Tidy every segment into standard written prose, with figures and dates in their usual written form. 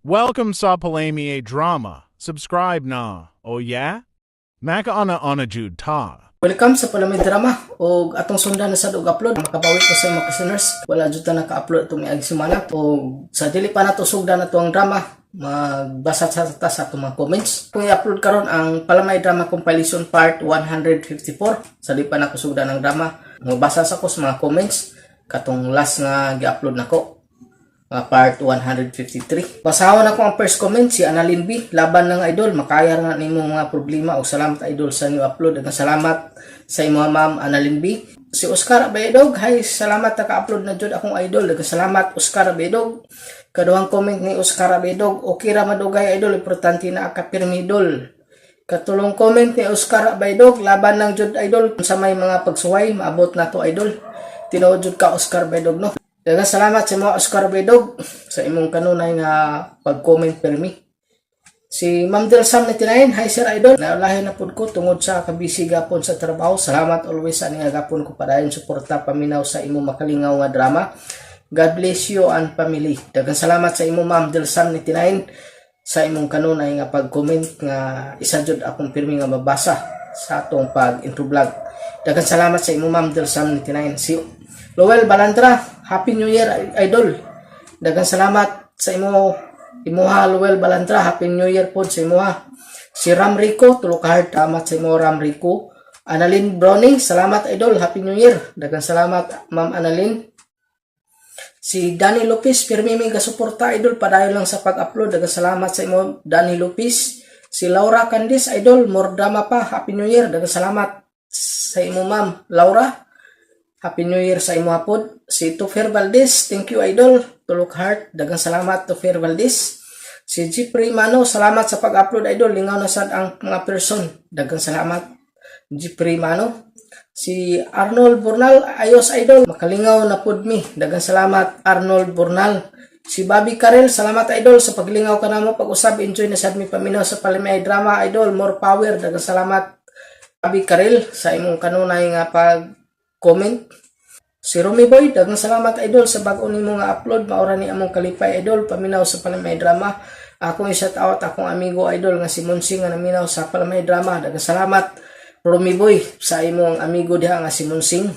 Welcome sa Palami Drama. Subscribe na. Oh yeah? Makaana ana jud ta. Welcome sa Palami Drama og atong sundan na sad og upload. Makabawi ko sa mga listeners. Wala jud ta naka-upload itong miag semana og sa dili pa nato sugdan na ang drama, magbasa sa ta sa atong mga comments. Kung i-upload karon ang Palamay Drama Compilation Part 154, sa di pa nako sugdan ang drama, magbasa sa ko sa mga comments katong last nga gi-upload nako, mga part 153. Basahon ako ang first comment, si Annalyn B. "Laban ng idol, makaya na nimo mga problema o salamat idol sa new upload." Daghang salamat sa imo, Ma'am Annalyn B. Si Oscar Abaydog, "Hi, salamat naka-upload na jud akong idol." Daghang salamat, Oscar Abaydog. Kaduhang comment ni Oscar Abaydog, "Okay ra madugay idol, importante na akapirmi idol." Katulong comment ni Oscar Abaydog, "Laban lang jud idol sa may mga pagsuway, maabot na to idol." Tinuod jud ka, Oscar Abaydog, no. Daghang salamat sa mga Oscar Bedog sa imong kanunay nga pag-comment permi. Si Ma'am Del Sam 99, "Hi sir idol, naulahin na pud ko tungod sa kabisi gapon sa trabaho. Salamat always sa nga gapon ko padayon suporta paminaw sa imong makalingaw nga drama. God bless you and family." Daghang salamat sa imo, Ma'am Del Sam 99, sa imong kanunay nga pag-comment nga isa jud akong pirmi nga mabasa sa atong pag-intro vlog. Daghang salamat sa imo, Ma'am Del Sam 99. Si Lowell Balandra, "Happy New Year idol." Daghang salamat sa imo imuha, Lowell Balandra, Happy New Year pod sa imuha. Si Ram Rico, tulo ka heart, salamat sa imo, Ram Rico. Annalyn Browning, "Salamat idol, Happy New Year." Daghang salamat, Ma'am Annalyn. Si Danny Lopez, "Pirmi mi gasuporta idol, padayon lang sa pag-upload." Daghang salamat sa imo, Danny Lopez. Si Laura Candice, "Idol, more drama pa, Happy New Year." Daghang salamat sa imo, Ma'am Laura. Happy New Year sa imo pod. Si Tufer Valdez, "Thank you idol." Tulok heart. Daghang salamat, Tufer Valdez. Si Jeffrey Mano, "Salamat sa pag-upload idol. Lingaw na sad ang mga person." Daghang salamat, Jeffrey Mano. Si Arnold Burnal, "Ayos idol. Makalingaw na pud mi." Daghang salamat, Arnold Burnal. Si Bobby Karel, "Salamat idol sa paglingaw ka namo pag-usab. Enjoy na sad mi paminaw sa Palimay Drama idol. More power." Daghang salamat, Bobby Karel, sa imong kanunay nga pag comment. Si Romy Boy, "Daghang salamat idol sa bag-o nimo nga upload. Maura ni among kalipay idol paminaw sa Palamay Drama. Akong i-shout out akong amigo idol nga si Monsi nga naminaw sa Palamay Drama." Daghang salamat, Romy Boy, sa imong amigo diha nga si Monsing.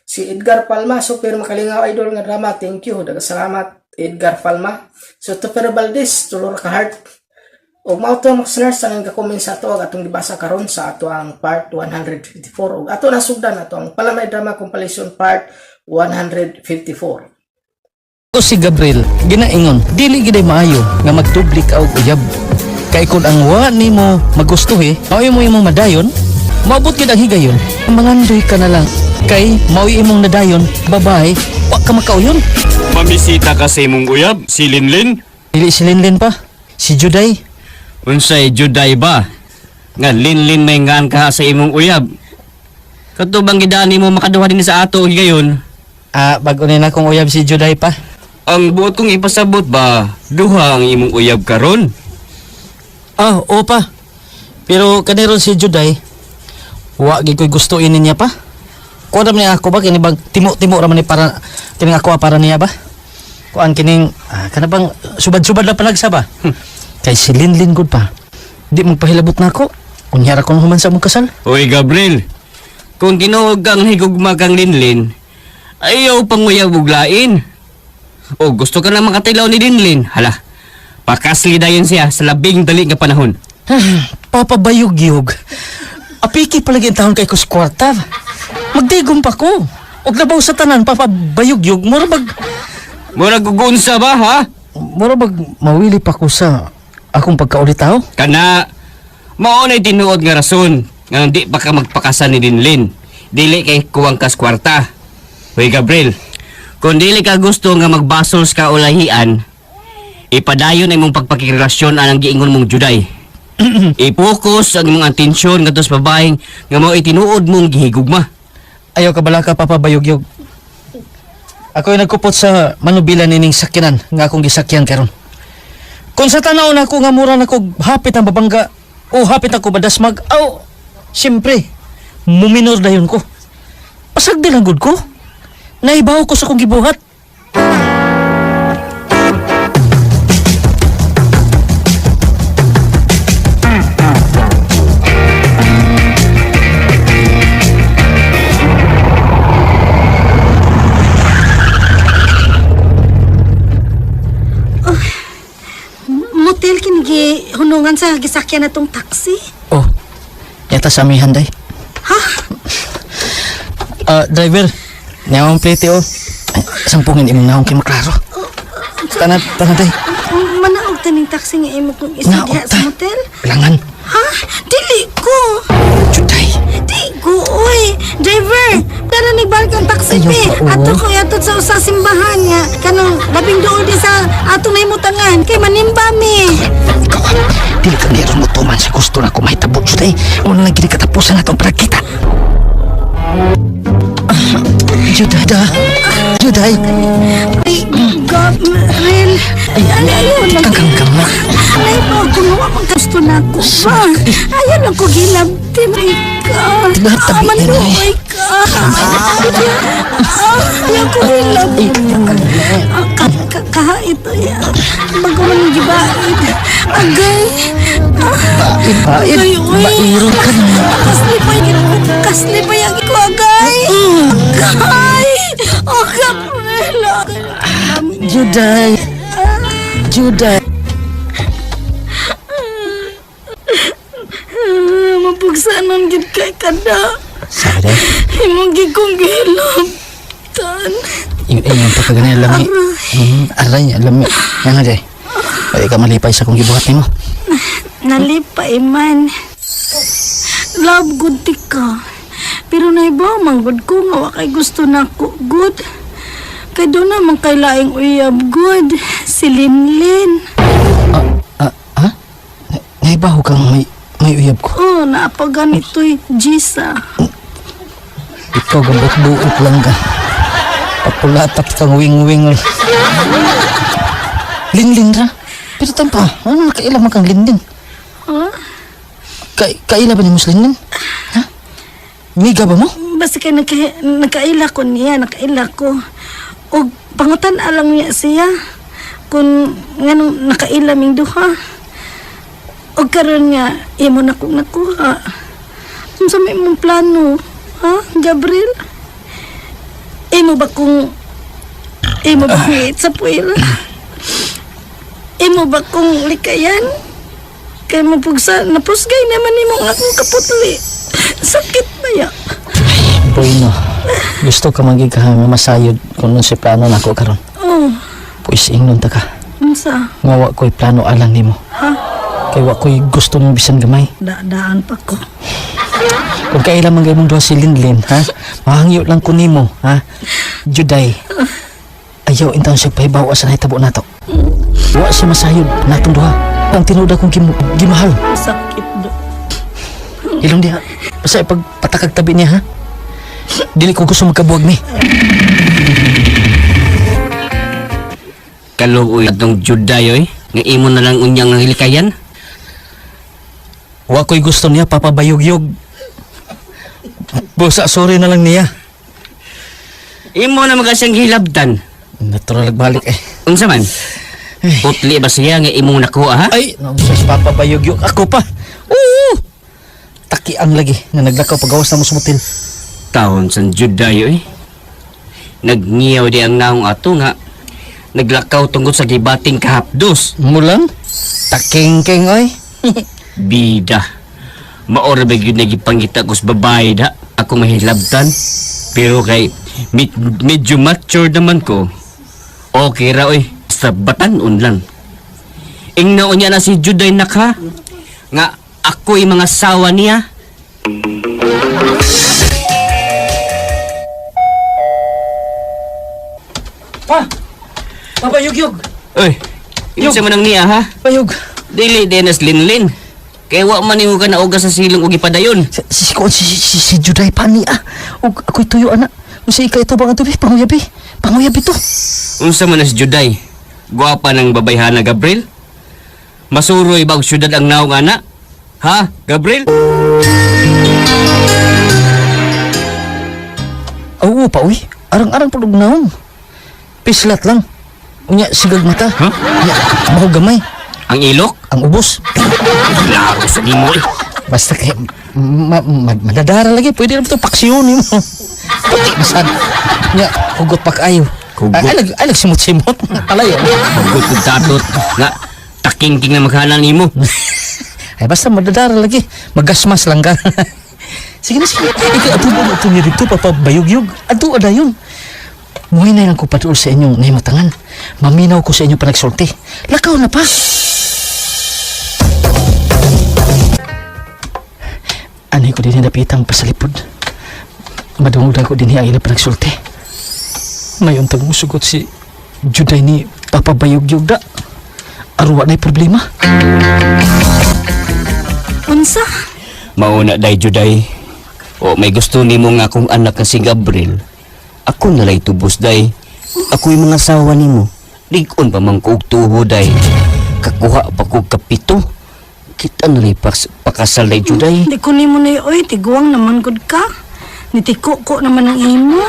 Si Edgar Palma, "Super makalingaw idol nga drama. Thank you." Daghang salamat, Edgar Palma. So Topher Valdez, tulo ra ka heart. Og mao to mga listeners ang ga-comment sa ato ag atong gibasa karon sa ato ang part 154 ug ato nasugdan ato ang Palamay Drama Compilation Part 154. Ko si Gabriel, ginaingon, dili gid ay maayo nga magdubli ka og uyab. Kay kung ang wa nimo magustuhi, mao imo imong madayon, moabot gid ang higayon, mangandoy ka na lang. Kay mao imong nadayon, babae, wa ka makauyon. Mamisita ka sa imong uyab, si Linlin? Dili si Linlin pa, si Juday. Unsay Juday ba? Nga Linlin may ngan ka sa imong uyab. Kato bang gidani mo makaduha din sa ato higayon? Ah, bag-o ni na akong uyab si Juday pa. Ang buot kong ipasabot ba, duha ang imong uyab karon? Ah, oo pa. Pero kaniron si Juday, wa gid ko'y gusto ini niya pa. Kuan ra man ni ako ba kini bang timo-timo ra man ni para kining ako para niya ba? Kuan kining kana bang subad-subad na palagsa ba? Kay si Linlin gud pa. Di magpahilabot na ako. Unya ra kon human sa among kasal. Uy Gabriel, kung tinuod kang higugma kang Linlin, ayaw pang uyab og lain. O gusto ka na makatilaw ni Linlin, hala, pakasli dayon siya sa labing dali nga panahon. Papa Bayugyug. Apiki palagi ang taon kay kus kwarta. Magdigom pa ko. Og labaw sa tanan, Papa Bayugyug, mura bag Murag gugunsa ba, ha? Mura bag mawili pa ko sa akong pagkaulitaw. Kana, mao na'y tinuod nga rason nga di pa ka magpakasal ni Linlin. Dili kay kuwang kas kwarta. Hoy Gabriel, kung dili ka gusto nga magbasol sa kaulahian, ipadayon ang imong pagpakirelasyon anang giingon mong Juday. I-focus ang imong atensyon ngadto sa babaeng nga mao itinuod mong gihigugma. Ayaw ka bala ka, Papa Bayugyug. Ako'y nagkupot sa manubila nining sakyanan nga akong gisakyan karon. Kung sa tanaw na ako nga mura na ko hapit ang babangga o hapit ako badasmag, aw, siyempre, muminor dayon ko. Pasagdi lang gud ko. Naibaw ko sa akong gibuhat. Dunungan sa gisakyan na tong taxi. Oh, yata sa amihan day. Ha? Ah, driver. Niya ang plate oh. Ay, sampungin imong naong kay maklaro. Tanan, tanan day. Manaog taning taxi nga imo kong Naog isugya ta. sa motel. Langan. Ha? Dili ko. Juday. Di ko, oy. Driver, tara nagbalik ang taxi Ayaw pe. pa, oo. Ato ko yatot sa usa simbahan nga. Kanang labing dool di sa atong nahimutangan. Kay manimba mi. Ikaw ha. Dili ka meron mo tuman sa gusto na kumahitabo, Juday. Una lang gini katapusan na itong pagkita. Juday, da. Juday. Ay, Gabriel. Ay, ay, ayaw lang. Kangkang na. Ay, ba, kung wa man gusto na ako ba? Ayaw lang ko gilabtin. Ay, ka. Lahat tabi Ah, na, manuoy ka. Ah, ayaw ko gilabtin. Ah, Kahait, ay, bago man ang gibaid. Agay. Baid, baid. Agay, uy. Bairo ka na. Kaslipay, kaslipay ang ko, agay. Agay. Oh, Gabriel. Agay. Juday. Juday. Ah, Mapugsanon gid kay kada. Sabi day. Imong gid kong gihilabtan. Yung ingon pa kaganay lami. Aray, lami. Yan nga day. Pwede ka malipay sa kong gibuhat nimo. Nalipay man. Love good ti ka. Pero naiba man gud ko nga wa kay gusto nako good. Kay doon naman kay laing uyab good. Si Linlin. Ah, ha? Naibaho kang may uyab ko. Oh, naapaganito'y Jisa. Ikaw gambot buot lang ka. Papulatak kang wing-wing. Linlin ra. Pero tampa, ano nakaila man kang linlin? Ha? Kaila ba ni mo linlin? Ha? Miga ba mo? Basta kay nakaila ko niya, nakaila ko. Og pangutan alang niya siya kung nganong nakaila ming duha. Og karon nga imo na kong nakuha. Unsa may imong plano? Ha, Gabriel? Imo ba kung sa puwila? Imo ba kung likayan? Kay mapugsa, napusgay naman nimo ang akong kaputli. Sakit ba ya? Bueno, gusto ka magiging masayod kung nun si plano nako karon. Oh, Puis ingnon ta ka. unsa? Nga wa ko'y plano alang nimo. Ha? Kay wa ko'y gusto nimo bisan gamay. Daan pa ko. Kung kaila man gayong duha si Linlin, ha? Mahangyo lang ko nimo, ha? Juday. Ayaw intaon siya pahibaw sa nahitabo nato. Wa siya masayod natong duha. Ang tinuod akong gimahal. Sakit do. Ilong diha. Basta ipagpatakag tabi niya, ha? Dili ko gusto magkabuwag ni. Kaluoy atong Juday oy. Nga imo na lang unyang ang hilikayan. Wa ko'y gusto niya, papabayugyog. Busa, sorry na lang niya. Imo na mga siyang gihilabtan. Natural nagbalik eh. Unsa man? Putli ba siya nga imong nakuha ha? Ay, nonsense, papabayugyog. Ako pa. Oo! Taki ang lagi nga naglakaw pagawas na mo sa motel. Taon sa Juday oy. Nagngiyaw di ang naong ato nga naglakaw tungkol sa gibating kahapdos. Mulang? Takingking oy. Bida. Maora ba gyud nagipangita ko sa babae da? Ako mahilabtan. Pero kay medyo mature naman ko. Okay ra oy. Sa batanon lang. Ingnaon niya na si Juday naka. Nga ako'y mga sawa niya. Pa! Pabayugyog! Oy, yun sa manang niya ha? Bayog! Dili din as linlin. Kaya wa man nimo ka nauga sa silong og ipadayon. Si Juday pa niya. Ug ako'y tuyo ana. Kung sa ika ito bang tubi, panguyabi. Panguyabi to. Unsa man as Juday? Gwapa ng babayhana Gabriel? Masuroy ba og syudad ang naong ana? Ha, Gabriel? Oo pa uy. Arang-arang pa naong. Pislat lang. Unya sigag mata. Huh? Unya, maho gamay. Ang ilok? Ang ubos. Klaro sa nimo eh. Basta kay madadara lagi. Pwede na ito paksiyon mo. Puti masad. Unya, hugot pa kaayo. Hugot. Ay, ay, simot-simot. Talayo. Hugot kog tatot nga takingking na maghala nimo. Ay basta madadara lagi. Magasmas lang ka. Sige na, sige. Ikaw, ato ba ito niya dito, papabayugyug? Ato, ada yun. Muhay na lang ko patuol sa inyong nahimatangan. Maminaw ko sa inyong panagsulti. Lakaw na pa. Anay ko din napitang pasalipod. Madungog ko din ang ilang panagsulti. Mayon tag musugot si Juday ni papabayugyug da. Arwa na'y problema. Unsa? Mauna day Juday. O may gusto nimo nga akong anak nga si Gabriel. Ako nalay tubos day. Ako'y mga asawa nimo. Ligon pa man ko og tuho day. Kakuha pa kog kapito. Kita nalay pakasal day Juday. Di ko nimo na oy, tiguang naman gud ka. Nitiko ko naman ang imo.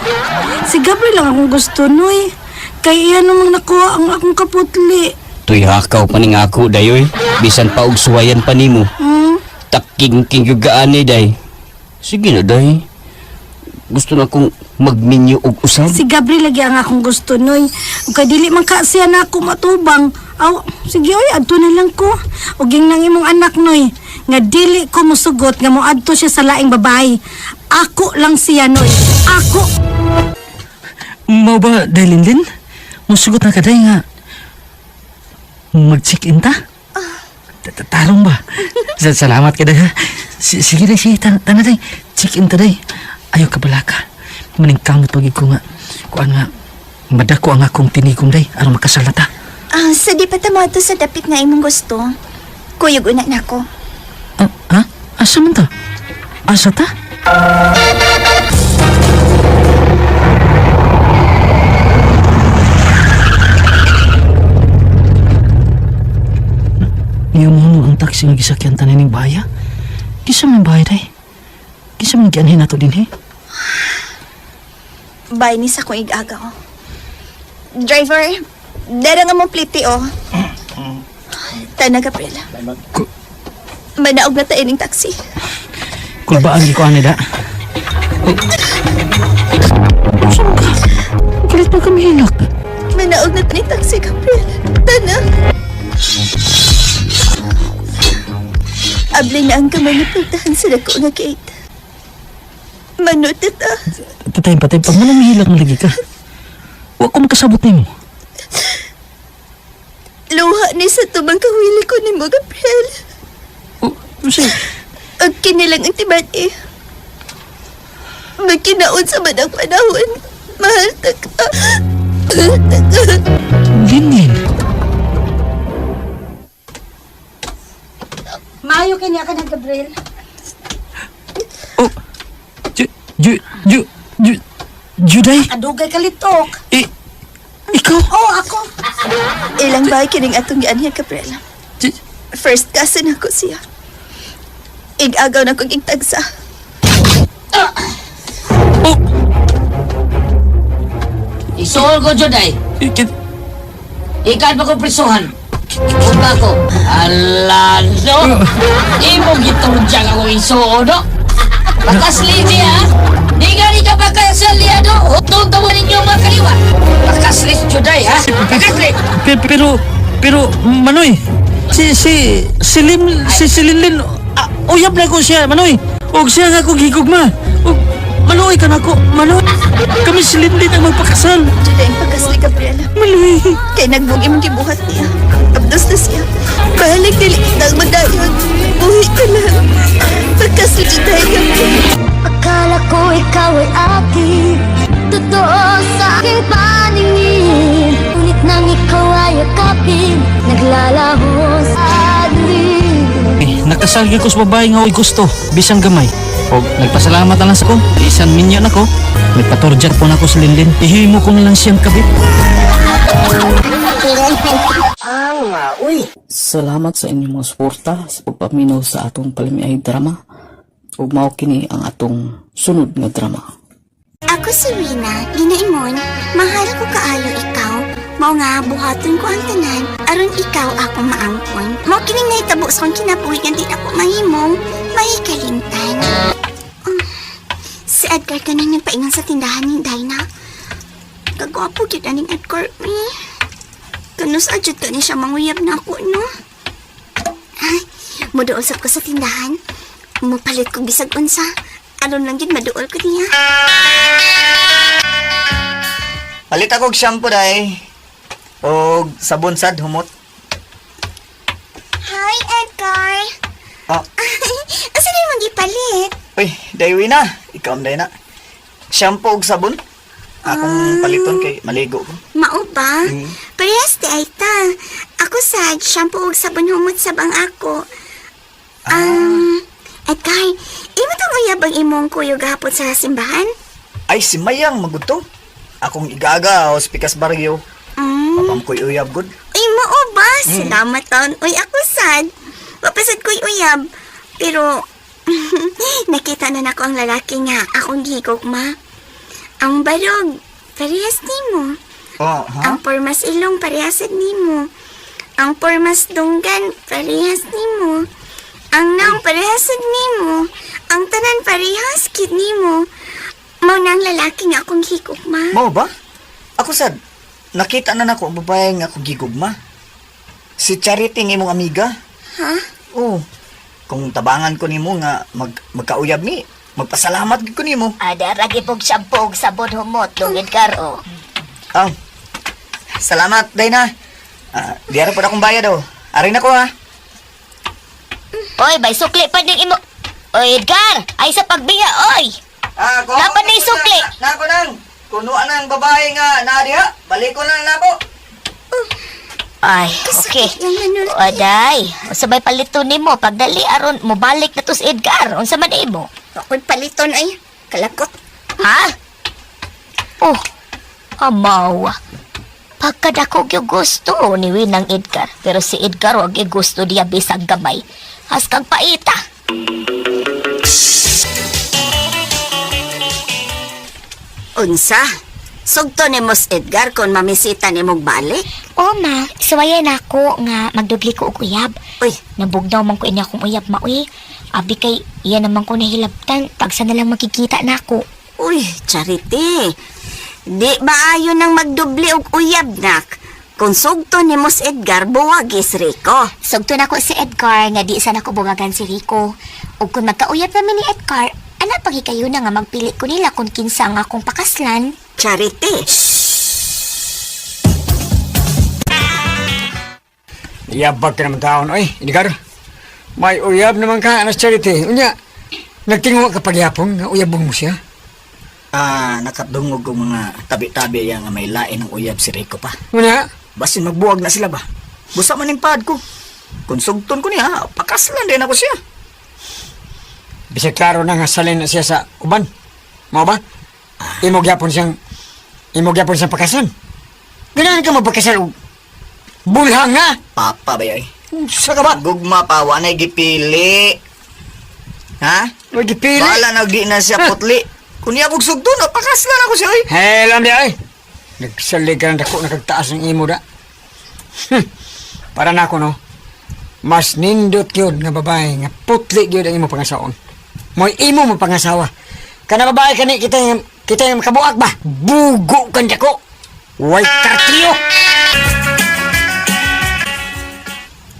Si Gabriel lang akong gusto noy. Kay iya namang nakuha ang akong kaputli. Tuy hakaw pa ning ako dayoy. Bisan pa og suwayan pa nimo. Taking king gaani day. Sige na day. Gusto na kong magminyo og usab. Si Gabriel lagi ang akong gusto noy. Ug kay dili man ka siya na ako matubang. Aw, sige oy, adto na lang ko. Ug nang imong anak noy, nga dili ko musugot nga moadto siya sa laing babae. Ako lang siya noy. Ako. Mao ba, Dalinlin? Musugot na ka day nga. Mag-check-in ta? Tarong ba? Salamat ka day ha. Sige day, sige. Tana day. Check-in ta day. Ayaw ka balaka. Maning kamot pag ko nga. Kuan nga. Madako ang akong tinigom day. Aron makasal na ta. Ah, sa di pa ta moadto sa dapit nga imong gusto. Kuyog una nako. Ah, ha? Asa man ta? Asa ta? Niyo mo ang taxi nga gisakyan tanin ning baya. Kisa man baya day. Kisa man gianhin nato dinhi. Bay ni sa akong igaga oh. Driver, dara nga mong plite oh. Tana Gabriela. Ku- Manaog na ta ining taxi. Kulbaan gi ko ani da. Oh. Saan ka? Kalit pa kami hilak. Manaog na ta ining taxi, Gabriel. Tana. Abli na ang kamay ni pultahan sa dako nga gate. Manot na ta. Tatay, patay, pag manang mahilak na lagi ka. Wa ko makasabot nimo. Luha ni sa tubang kawili ko ni mo, Gabriel. Oh, sige. Ang kinilang ang timan eh. Magkinaon sa manang panahon. Mahal ta ka. Mahal ta ka. Linlin. Maayo kanya ka na, Gabriel. Oh. Ju, ju, ju, ju, Juday? Adugay kalitok. Eh, ikaw? Oh, ako. Ilang bahay kining atong gianhiya, Gabriel. Ju- First cousin ako siya. Igagaw na kong igtagsa. Oh! Isuol ko, Juday. Eh, kit- Ikan pa ko prisuhan. Huwag ako. Ala, no. Imo giturjang ako isuol, no? Pakasli niya, ha? Di nga ni ka pakasal niya, no? Hutong tawa ninyo mga kaliwa. Pakasli, Juday, ha? Pakasli! Pero, Manoy, si, si, si Lim, si, si Linlin, ah, uyab na ko siya, Manoy. Og siya nga akong higugma. Og, Manoy ka na ako, Manoy. Kami si Linlin ang magpakasal. Juday ang pagkasli, Gabriel. Manoy. Kay nagbong imong gibuhat niya. Abdos na siya. Balik dili kitang madayon. Buhi ka lang. Pagkasli, Juday, Gabriel. Akala ko ikaw ay akin. Totoo sa aking paningin. Ngunit nang ikaw ay yakapin, naglalaho sa dilim. Eh, nakasal gyud ko sa babae nga way gusto, bisang gamay. Og nagpasalamat na lang sa ko, bisan minyo na ko. Nagpatorjak po na ko sa Linlin. Ihimo ko na lang siyang kabit. Salamat sa inyong mga suporta sa pagpaminaw sa atong palamiay drama. Ug mao kini ang atong sunod nga drama. Ako si Rina, ginaingon, mahal ko kaayo ikaw. Mao nga buhaton ko ang tanan, aron ikaw akong maangkon. Mao kining nahitabo sa akong kinabuhi nga di ako mahimong mahikalimtan. Si Edgar kanang nagpaingon sa tindahan ni Dinah. Kagwapo gyud aning Edgar. Eh. Kanus adjud ka ni siya manguyab na ako, no? Ay, Muduol sab ko sa tindahan. Mupalit ko bisag unsa. Aron lang gyud maduol ko niya. Palit ako og shampoo day. Og sabon sad humot. Hi, Edgar. Ah, Asa na imong gipalit? uy, daywi na. Ikaw am day na. Shampoo og sabon. Akong paliton kay maligo ko. Mao ba? Parehas di ay ta. Ako sad, shampoo ug sabon humot sab ang ako. Edgar, imo tong uyab ang imong kuyo gahapon sa simbahan? Ay, si Mayang maguto. Akong igaga o Pikas Barrio. Papamkoy uyab good. Ay, mao ba? Salamat taon. Uy, ako sad. Wapasad ko'y uyab. Pero, nakita na nako ang lalaki nga akong gigugma. Ang barog, parehas nimo. Oh, ha? Ang pormas ilong, parehas sad nimo. Ang pormas dunggan, parehas nimo. Ang naong parehas sad nimo. Ang tanan parehas kid nimo. Mao na ang lalaki nga akong gigugma. Mao ba? Ako sad, nakita na nako ang babae nga ako gigugma. Si Charity ng imong amiga. Ha? Oh. Kung tabangan ko nimo nga magkauyab ni, magpasalamat gid ko nimo. Ada ragi pog shampoo og sabon humot dong Edgar oh. Ah. Salamat, Dayna. Ah, diara po akong bayad oh. Ari na ko ha. Oy, bay sukli pa ning imo. Oy Edgar, ay sa pagbiya oy. Ah, ko. Dapat na isukli. Nako nang. Kunuan ang babae nga naa diha. Balik ko na nako. Ay, okay. Kasakit yung manulti. O day, unsa may palito nimo pagdali aron mobalik na to si Edgar. Unsa man imo? Ako'y paliton ay. Kalakot. Ha? Oh, amaw. Pagkadako gyud gusto ni Winang Edgar, pero si Edgar wag gyud gusto niya bisag gamay. Haskang paita. Unsa? Sugto ni Mos Edgar kung mamisita ni mong balik? O ma, suwayan ako nga magdubli ko og uyab. Uy, Nabugnaw man ko ini akong uyab maoy. Abi kay iya naman ko nahilabtan tagsa na lang makikita nako. Uy, Charity. Di ba ayon ang magdubli og uyab, nak? Kung sugto ni Mos Edgar, buwagis Rico. Sugto nako si Edgar nga di sa nako buwagan si Rico. Ug kung magkauyab namin ni Edgar, ana pagikayo na nga magpili ko nila kung kinsa ang akong pakaslan. Charity. Yabag ka naman taon, oy, Edgar. May uyab naman ka, anas Charity. Unya, nagtingo ka pagyapon, nga uyabong mo siya. Ah, nakadungog og mga tabi-tabi ya nga may lain ng uyab si Rico pa. Unya, Basin magbuwag na sila ba? Busa man ning pad ko. Kung sugton ko niya, pakaslan din ako siya. bisag klaro na nga salin na siya sa uban. Mao ba? Imo gyapon siyang pakasan. Ganahan ka magpakasal og bulhang nga. Papa ba yay? Sa ka ba? Gugma pa, wanay gipili. Ha? May gipili. Bahala na di na siya putli. Kung niya kog sugton, pakaslan ako siya. Oy. Helam di ay. Nagsalig ka ng dako nakagtaas ng imo da. Para na ako no. Mas nindot yun nga babae nga putli yun ang imo pangasaon. Mo'y imo mo pangasawa. Kana babae kani kita yung kita yung makabuak ba? Bugo kan dako. Way kartiyo.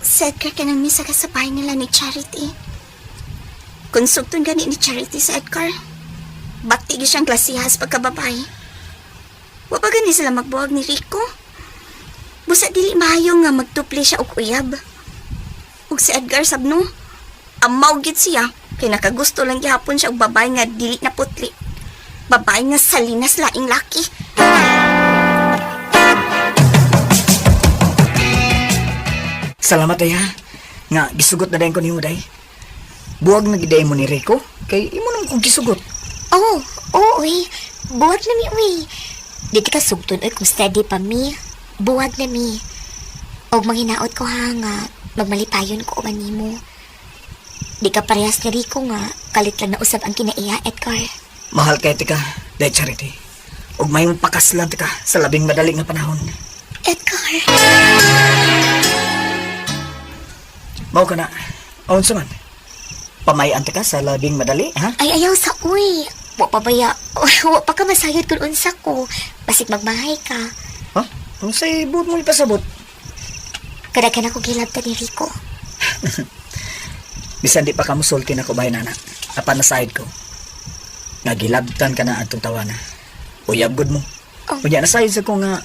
Sa Edgar ka nang misa ka sa bahay nila ni Charity. Kung sugton gani ni Charity sa Edgar, bakti gyud siyang klasihas pagkababae. Wa pa gani sila magbuwag ni Rico. Busa dili maayo nga magtupli siya og uyab. Ug si Edgar sabno, amaw gid siya kay nakagusto lang gihapon siya og babae nga dili na putli. Babae nga salinas laing laki. Salamat ay ha. Nga gisugot na dayon ko nimo day. Buwag na giday mo ni Rico kay imo naman kong gisugot. Oh, oo uy. Buwag na mi uy. Dito ka sugton uy kung steady pa mi. Buwag na mi. Og manghinaot ko ha nga magmalipayon ko uban nimo. Di ka parehas ni Rico nga kalit lang na usab ang kinaiya Edgar. Mahal kay tika, day Charity. Ug may pakaslan tika sa labing madali nga panahon. Edgar. Mao ka na. Unsa man? Pamayan tika sa labing madali, ha? Ay ayaw sa uy. Wa pa baya. Wa pa ka masayod kung unsa ko. Basig magmahay ka. Ha? Unsay buot mo ipasabot? Kadaghan ako gilabtan ni Rico. Bisan di pa ka musulti na ko bahay nana. Apan na side ko. Nagilabtan ka na atong tawana. Uyab gud mo. Oh. Unya na side sa ko nga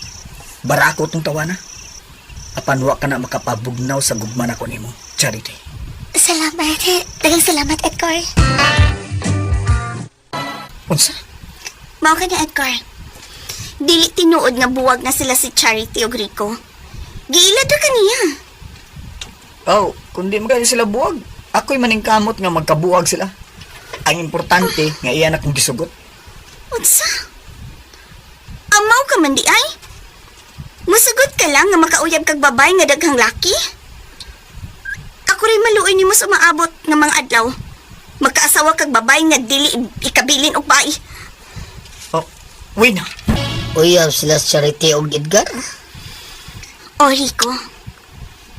barako tong tawana. Apan wa ka na makapabugnaw sa gugma nako nimo. Charity. Salamat. Daghang salamat, Edgar. Unsa? Mao ka na, Edgar. Dili tinuod nga buwag na sila si Charity og Rico. Giila do kaniya. Oh, kundi man sila buwag. Ako'y maningkamot nga magkabuwag sila. Ang importante nga iyan akong gisugot. Unsa? Amaw ka man di ay? Musugot ka lang nga makauyab kag babay nga daghang laki? Ako rin maluoy nimo sa umaabot nga mga adlaw. Magkaasawa kag babay nga dili ikabilin og bae. Oh, win na. Uyab sila sa Charity og Edgar. O Rico,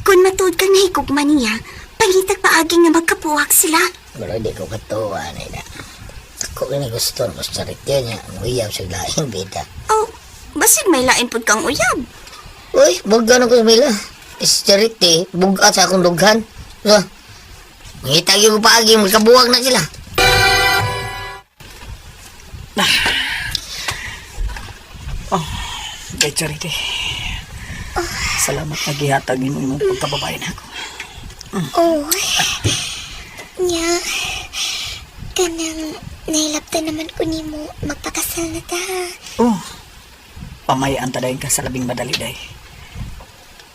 kung matuod kang nahigugma niya, pangitag paagi nga magkapuwak sila. Pero di ko katuwa nila. Ako kini gusto ko sa Charity niya. Uyab sa laing bida. Oh, basig may lain pud kang uyab. Uy, buga na ko sa mila. Is Charity, bugat sa akong dughan. So, ngita gyud ko paagi, magkabuwag na sila. Kay Charity. Salamat na gihatag nimo imong pagkababae nako. Oh. Nya. Kanang nahilabtan naman ko nimo magpakasal na ta. Oh. Pamayaan ta dayon ka sa labing madali day.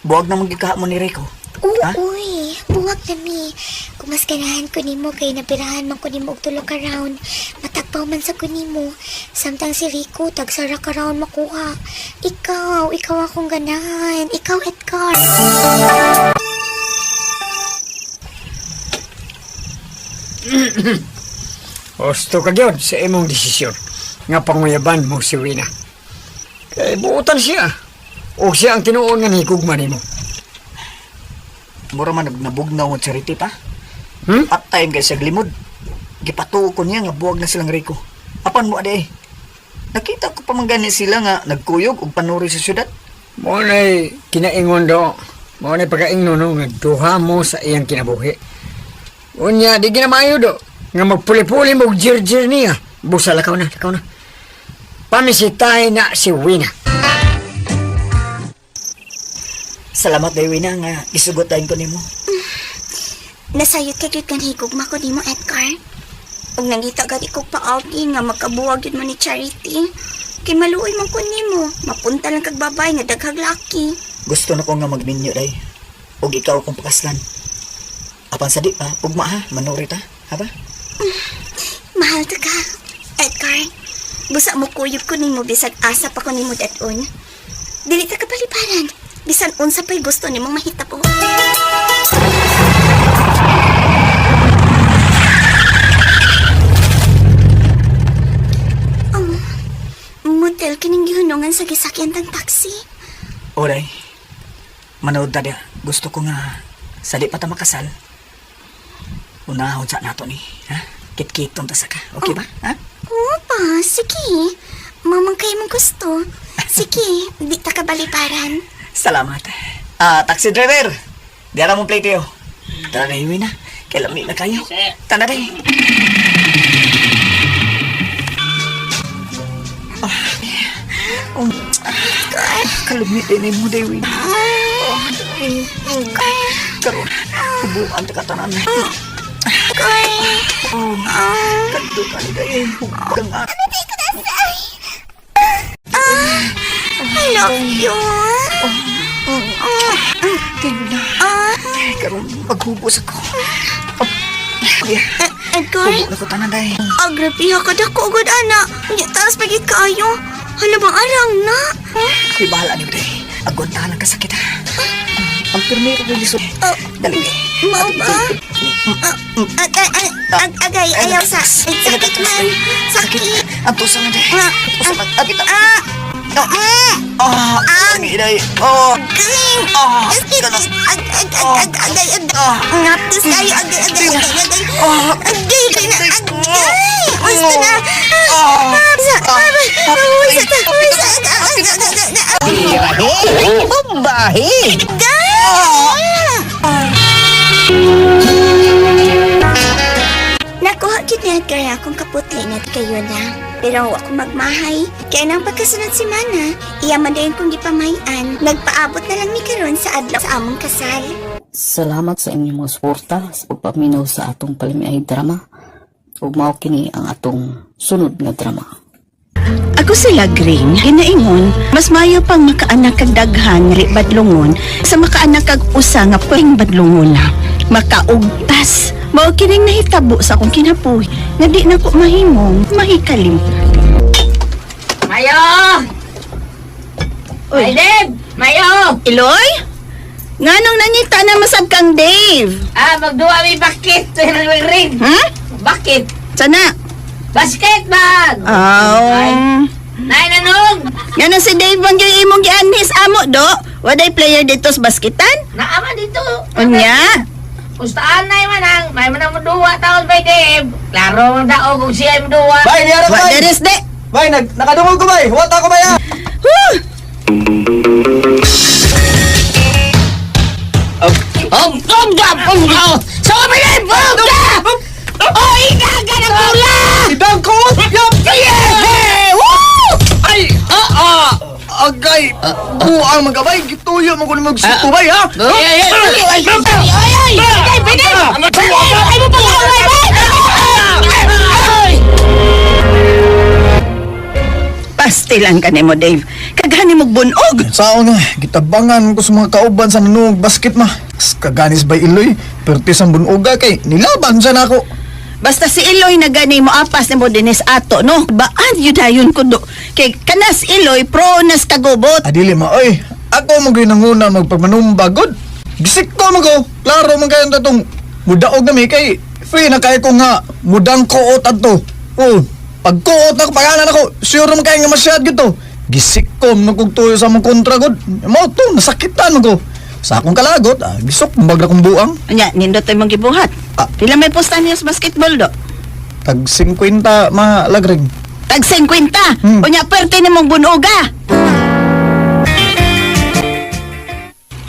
Buwag na mong gikaha mo ni Rico. Oo, Ha? uy, buwag na mi. Kung mas ganahan ko nimo kay napirahan man ko nimo og tulo ka round, matagpaw man sa ko nimo. Samtang si Rico tagsara ka round makuha. Ikaw, ikaw akong ganahan. Ikaw, Edgar. Husto ka gyud sa imong desisyon nga panguyaban mo si Wina. Kay buotan siya. O siya ang tinuon nga nahigugma nimo. Mura man nagbugnaw mo Charity pa. Hmm? At time kay sa limod. Gipatuo ko niya nga buwag na silang Rico. Apan mo ade. Nakita ko pa man gani sila nga nagkuyog og panuri sa syudad. Mo na'y kinaingon do. Mo na'y pagkaingno no nga duha mo sa iyang kinabuhi. Unya di ginamayo do nga magpuli-puli mo og jirjir niya. Busa lakaw na, lakaw na. Pamisitay na si Wina. Salamat day Wina nga isugot tayo ko nimo. Nasayod kay gyud kang higugma ko nimo, Edgar. Ug nangita gani ko paagi nga magkabuwag gyud mo ni Charity. Kay maluoy man ko nimo, mapunta lang kag babay nga daghang laki. Gusto na ko nga magminyo day. Og ikaw akong pakaslan. Apan sa di pa, ugma ha, manuri ta. Ha ba? Mahal ta ka, Edgar. Busa mo kuyog ko nimo bisag asa pa ko nimo dadon. Dili ta kapaliparan. Bisan unsa pa'y gusto nimong mahitabo. Oh, motel kining gihunungan sa gisakyan tang taxi. Oray. Manood ta dia. Gusto ko nga sa di pa ta makasal. Unahon sa nato ni, ha? Kitkiton ta sa ka. Okay ba? Ha? Oo pa, sige. Mamang kayo mong gusto. Sige, di ta kabaliparan. Salamat. Ah, taxi driver. Diara mong plate yo. Tara na iwi na. Kailan na kayo. Tara na Oh, kalumit din mo, Dewi. Oh, karon, hubuan ta katanan. Oh, kadto ka ni day. Hugang I love you. Karon, maghubos ako. Oh, yeah. Edgar, Hubo na ko tanan, day. ah, grabe ha, kadako agad, ana. Unya, taas pagit kaayo. Hala bang arang na? Ako'y bahala niyo, day. Agwantahan ang kasakit, ha? Ang pirmero ko lisod. Oh, Dali, day. mao ba? Agay, ayaw sa... Ay, sakit man. Sakit. Ang tusa na, day. Ah, Tusa na. Agita. Ah, Ah, ah, ani, day. Oh, galing. ah, Sakit. ganon. Ag, ag, ag, ag, agay, ag. Ngaptis kayo. Agay, agay, agay, agay. Ah. Agay, agay, na, agay. Gusto na. Ah. Ah, sa, ah, ah, sa, sa, ag, ag, ag, ag, ag, ag. Bombahe! Agay! Edgar akong kaputli na kayo na. Pero ako magmahay. Kaya nang pagkasunod si Mana, iya man dayon kong gipamayan. Nagpaabot na lang mi karon sa adlaw sa among kasal. Salamat sa inyong mga suporta sa pagpaminaw sa atong palimiay drama. Ug mao kini ang atong sunod nga drama. Ako sila Green, ginaingon, mas mayo pang makaanak kag daghan nga badlongon sa makaanak kag usa nga pwing badlongon na. Makaugtas. Mao kining nahitabo sa akong kinabuhi nga di na ko mahimong mahikalim. Mayo! Uy. Ay, Dave! Mayo! Iloy? Nganong nangita na masab kang Dave? Ah, magduwa mi bakit? Ring. Hmm? Bakit? Sana? Basket bag! Aw. Nay, nanog! Nganong si Dave bang yung imong gianhis amo do? Waday player dito sa basketan? Naama dito. Unya? Kustaan na man ang, may man ang muduwa taon bay Dave. Klaro man daog kung siya ay muduwa. Bay, niyara Wa bay! deres de. Bay, nakadungog ko bay! Huwat ako bay ha! Huh! Om, om, om, om, om. So, may Dave! Om, om! Oh, igaga ng bola! Idang ko! Yap! Yeah! Woo! Ay! Ah! Agay! Buang magabay! Gituyo mo ko ni magsuto bay ha! Ay, ay, ay! Ay, ay, ay! Ay, ay, ay! Ay, mo pag-away, bay! Ay! Pastilan ka nimo, Dave. Kagani mo bunog. Sao nga, gitabangan ko sa mga kauban sa nanuog basket ma. Kaganis bay Iloy, pertis ang bunoga kay nilaban siya nako. Basta si Iloy na gani mo apas nimo dinis ato, no? Baan yun dayon ko do. Kay kanas Iloy pro nas kagubot. Adili ma, oy, ako mo gyud nanguna magpamanumbag gud. Gisik ko man ko, klaro man kayo tatong mudaog na mi kay free na kayo ko nga mudang kuot adto. Oh, pag kuot na ko paganan ako, sure man kayo nga masyad gyud to. Gisik ko man kog tuyo sa among kontra gud. Mao to, nasakitan man ko. Sa akong kalagot, gisok bag na kong buang. Anya, nindot imong gibuhat. Ah. Pila may posta niyo sa basketball do? Tag 50 ma lagring. Tag 50. Unya perte nimong bunoga.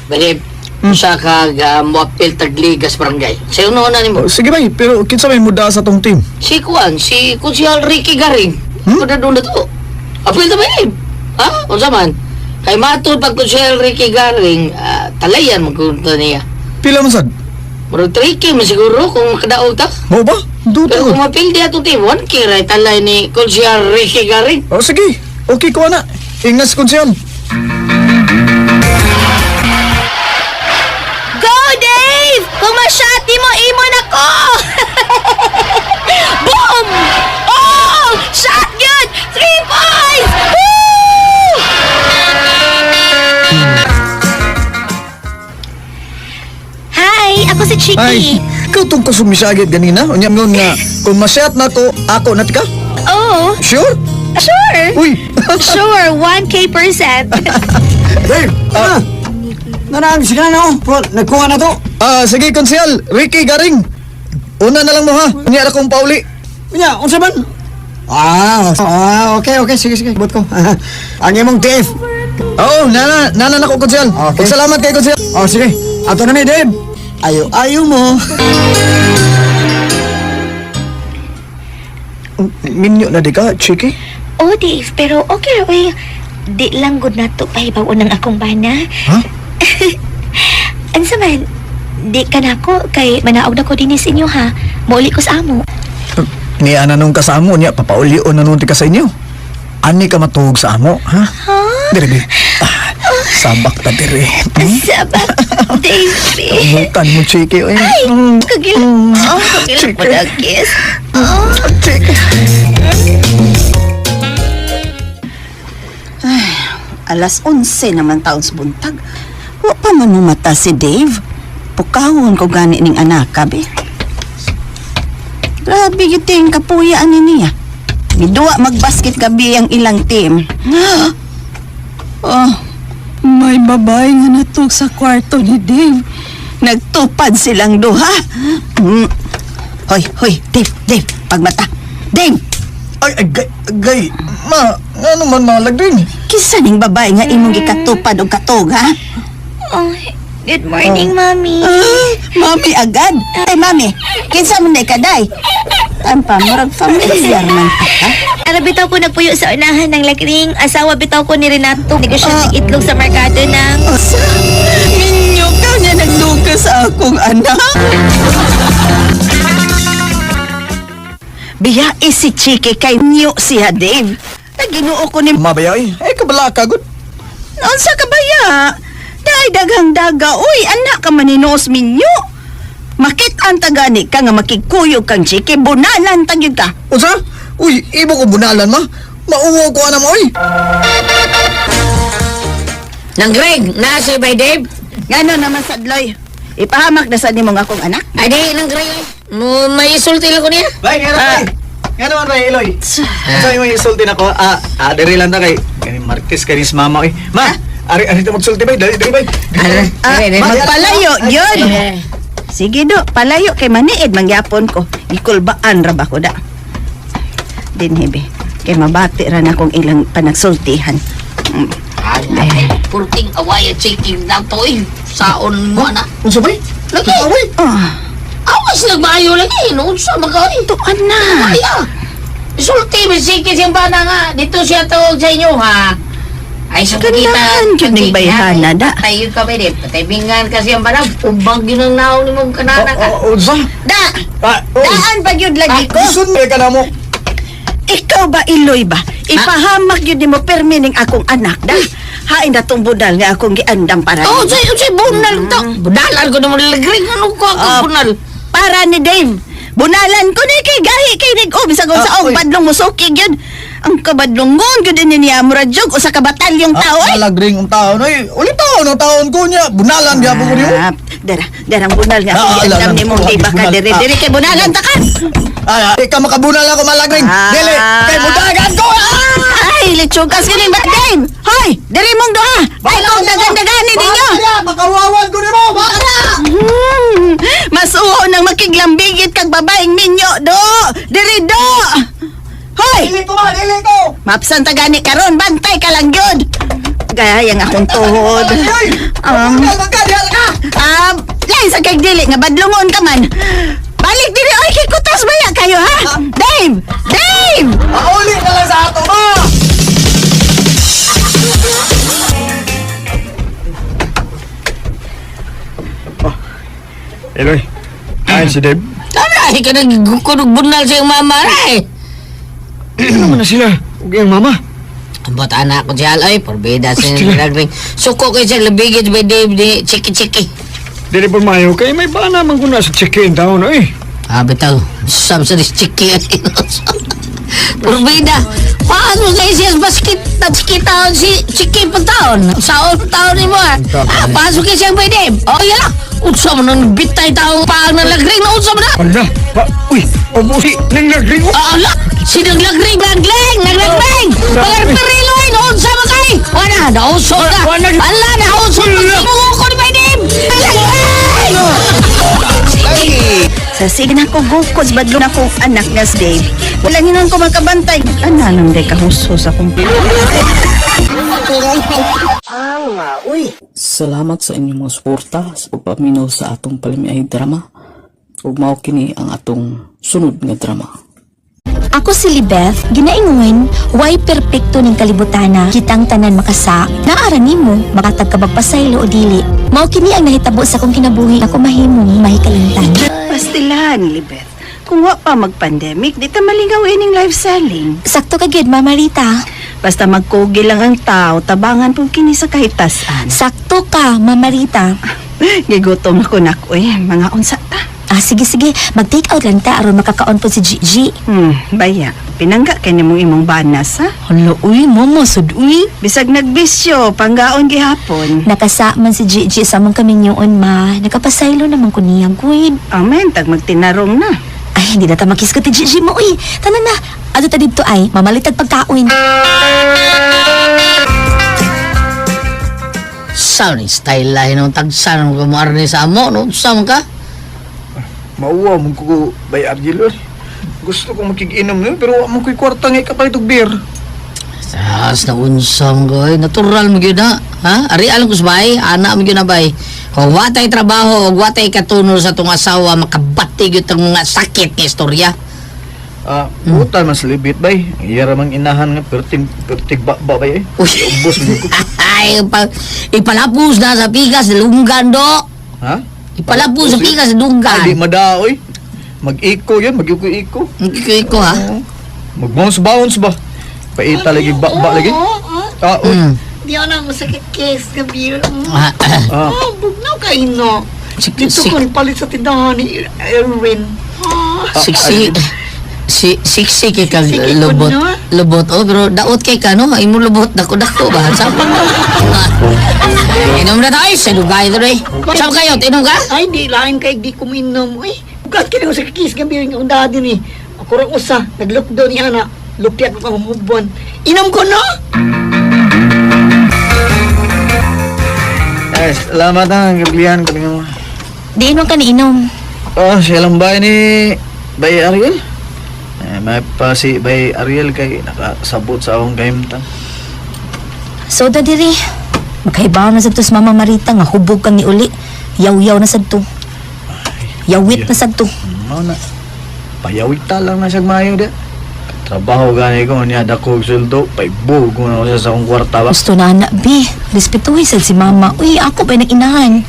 Dave, usa ka moapil tagligas barangay. Sayo noon na nimo. Oh, sige bay, pero kinsa may muda sa tong team? Si Kuan, si Konsyal Ricky Garing. Hmm? Kuna doon na to. Apil na ba yun? Ha? Unsa man? Kay matod pag Konsyal Ricky Garing, talayan magkunta niya. Pila man sad? Murag 3K man siguro kung makadaog ta. Mo ba? Duto. Pero kung mapildi atong team, 1K ra talay ni Konsyal Ricky Garing. Oh, sige. Okay ko na. Ingas konsyal. Go, Dave! Kung masyati mo, imo na ko! Boom! Oh! Shot good! 3 points! Woo! Hi, ako si Chiki. Ay, ikaw tong kasumisagit ganina. Unya mo nga, kung masyat na ko, ako na ka? Oh, Sure? sure. Uy! Sure, 1K percent. Dave! Ah, Nanang, sige na no. Bro, nagkuha na to. sige, konsyal. Ricky Garing. Una na lang mo ha. Unya ra kong pauli. Unya, unsa man? Okay, okay. Sige, sige. Bot ko. Ang imong TF. Oo, nana, nana na ko, konsyal. Okay. Salamat kay konsyal. Oh, sige. Ato na mi, Dave. Ayo, ayo mo. Minyo na di ka, Chiki? Oh, Dave, pero okay ra oy. Di lang gud nato pahibaw ng akong bana. Ha? Ansa man, di ka nako kay manaog na ko dinhi sa inyo ha. Mauli ko sa amo. Ni ana nung kasamo niya, papaulion na nung ti ka sa inyo. Ani ka matuog sa amo, ha? Ha? Dire, di. Sabak ta dire. Sabak, Dave. Umutan mo, Chiki. Oy. Ay, kagil. Oh, kagil Chiki. mo na kiss. Oh. Chiki. Alas 11 naman taon sa buntag. Wa pa man mata si Dave. Pukawon ko gani ning anak, kabi. Grabe yung kapuya ani niya. Miduwa magbasket gabi ang ilang team. Oh, may babae nga natug sa kwarto ni Dave. Nagtupad silang duha. Hoy, hoy, Dave, Dave, pagmata. Dave, Ay, ay, gay, gay. Ma, ano man malagring? Kinsa ning babae nga imong gikatupad og katog, ha? Oh, good morning, Mommy. Ah, mami agad. Ay, mami, kinsa man day kaday? Tan pa, murag familiar man ta ka. Ara bitaw ko nagpuyo sa unahan ng lagring. Asawa bitaw ko ni Renato. Negosyo ng itlog sa merkado ng... Usa, minyo ka nga nagduka sa akong anak. Biya si Chiki kay niyo siya, Dave. Naginoo ko ni Mabayoy, eh kabala ka gud. Unsa ka ba ya? Dahil daghang daga, uy, anak ka maninoos minyo. Makit-an ta gani ka nga makikuyog kang Chiki, bunalan tagyud ka. Unsa? Uy, imo ko bunalan ma. Mauwo ko ana mo oy. Nang Greg, nasa by Dave? Ngano naman sa Dloy? Ipahamak na sa nimo nga akong anak? Ay di, nang Greg. Mo may isulti lang ko niya. Bay, nga naman, bay. Nga naman, bay, Eloy. Sa imo isulti nako. Diri lang ta kay kani Marquez kay ni mama oy. Ma, ari ari ta magsulti bay, dali dali bay. Ah, magpalayo, yun. Sige do, palayo kay maniid mangyapon ko. Ikulbaan ra ba ko da. Dinhibi, kay mabati ra na kong ilang panagsultihan. Ay, purting away at chicken na to eh. Saon mo na. Unsa bay? Lagi. Away. Ah, Awas lang maayo lagi. No, unsa man ka eh. tuan na. Ay, ah. Isulti, may sikis yung bana nga. Dito siya tawag sa inyo, ha? Ay, sa pagkita. Ganahan yun ning bayhana, da. Tayo kami din. Pataymingan kasi ang bana. Umbang yun ang naong ni mong kanana ka. Oh, unsa? Da! Ah, oy. Daan pa gyud lagi ko. Sun ka na mo. Ikaw ba Iloy ba? Ipahamak yun nimo permining akong anak da. Hain na tong budal nga akong giandam para. Oh, say, say, bunal to. Bunalan ko naman lagring. Ano ko ako Ah, bunal? Para ni Dave. Bunalan ko ni kay gahi kay nig oh bisag sa og uy. badlong musukig yun. Ang kabadlongon gyud ni niya murag jug usa ka batalyong tao ay. Malagring ang taon oy. Uli taon ang taon ko niya. Bunalan gyapon ko niyo. Ah, dara, darang bunal nga akong Ah, giandam ala, nimo ala, di ba ka bunal. diri Ah. diri kay bunalan ta ka. Ay, ay, ka makabunal ako malagring. Dili, kay mudagan ko. Ah! Ay, litsugas ganing ba Dave? Hoy, diri mong duha. Ay kong dagan-dagani ninyo. Makawawan ko nimo. Bakala. Mas uho nang makiglambigit kag babaeng minyo do. Diri do. Hoy, Dili ko ma, dili ko. mapsan ta gani karon, bantay ka lang gyud. Gaya ang akong tuhod. Um, ka, diha ka. Lain sa kay dili nga badlongon ka man. Balik diri oy kay kutas baya kayo ha. Dave! Dave! Pauli na lang sa ato ma. Eloy, ay si Dave. Aray, ka nagkunog bunal sa iyong mama, aray. Ano naman na sila? Ug iyang mama. Ang bata na ako siya, ay, porbida sa lagring. Suko kayo siya, labigit by Dave, di, chiki-chiki. Dili po mayo kay may bana man ko na sa chicken taon oy. Ah, bitaw, sam sa dis chiki. Porbida. Paano kayo siya basket, basket taon si chiki pa taon. Saon taon ni mo, ah. Ah, paano kayo siya by Dave? Oh, yan lang. Unsa man ang bitay taong paang ng lagring na unsa man na. Ala, pa, uy, obusi nang nagring. Ah, ala! Sinang lagring, lagling, naglagring! Pagarpiriloy, noon sa makay! Wala, nausok na! Ala, nausok na! Sinuko ni my name! Lagling! Sa sige na ko gukos badlong akong anak nga si Dave. Wala hinan ko makabantay. Ana nang day kahusos akong Salamat sa inyong mga suporta sa pagpaminaw sa atong palamiay drama. Ug mao kini ang atong sunod nga drama. Ako si Libeth, ginaingon, way perpekto ning kalibutana, kitang tanan makasa, naara nimo, makatag ka bagpasaylo o dili. Mao kini ang nahitabo sa akong kinabuhi, ako mahimong mahikalimtan. Pastilan, Libeth. Kung wa pa mag-pandemic, di ta malingaw ining live selling. Sakto ka gyud, Mama Rita. Basta magkugi lang ang tao, tabangan po kini sa kahitasan. Sakto ka, Mama Rita. Gigutom ako nak, uy, mga unsa ta. Ah, sige sige, mag-take out lang ta aron makakaon po si Gigi. Baya, pinangga kay nimo imong banas, ha? Hala, uy, mama, sud, uy. Bisag nagbisyo, panggaon gihapon. Nakasa man si Gigi sa among kaminyoon, ma. Nakapasaylo naman ko niya, gud. Amen, tag magtinarong na. Ay, hindi na ta makisgot ni Gigi mo, uy. Tanan na, ato ta didto ay, mamalitag pagkaon. Sa ni style lahi ng tagsan ng kumarni sa amo, no? Sa ka? Mauwa mo ko bay Argel. oy. Gusto ko makikinom niyo pero wa mo ko'y kwarta nga ikapalit og beer. Sas na unsam ko, eh. Natural mo gyud na. Ha? Ari alam ko sa bay, anak mo gyud na bay. Kung watay trabaho, ug watay katunol sa tong asawa, makabati gyud tong mga sakit nga istorya. Ah, buta mas libit bay. Ang iya ra mang inahan nga perting pertig ba ba bay. Eh. Uy. Ubos man ko. Ay, ipalapos na sa pikas, lunggan do. Ha? Ipalapos sa pikas, lunggan. Ay, di madaoy. Mag-iko yun, mag-iko-iko. Mag-iko-iko ha? Mag-bounce bounce ba? Paita lagi ba ba lagi. Ah, uy. Di ako na masakit case nga beer. Ah, Ah. Oh, bugnaw kayo no. Dito ko palit sa tindahan ni Erwin. Ah. Siksi. Si siksi kay kag Sige, lubot. kuno. Lubot oh, pero daot kay ka no, imo lubot dako dako ba? Sa Inom na tayo sa dugay dre. Sa kayo, inom ka? Ay, di lain kay di kuminom. Uy, bukas kini ko sa kiss nga beer nga unda din eh. Ako ra usa, nag-lockdown ni ana. Lupya ko kang hubon. Inom ko no? Eh, salamat ha, gablihan ko mo. Di inom ka ni inom. Oh, siya lang ba ni Bay Ariel? Eh, may pa si Bay Ariel kay nakasabot sa akong kahimtang. Soda diri. Makahibaw na sad to sa Mama Marita nga hubog kang niuli. Yaw-yaw na sad to. Yawit na sad to. Mao na. Payawit ta lang na siya maayo di. Trabaho gani ko niya dako og sweldo, paibugo ko na siya sa akong kwarta ba. Gusto na anak, be. Respetuhin sad si Mama. Uy, ako ba nag-inahan?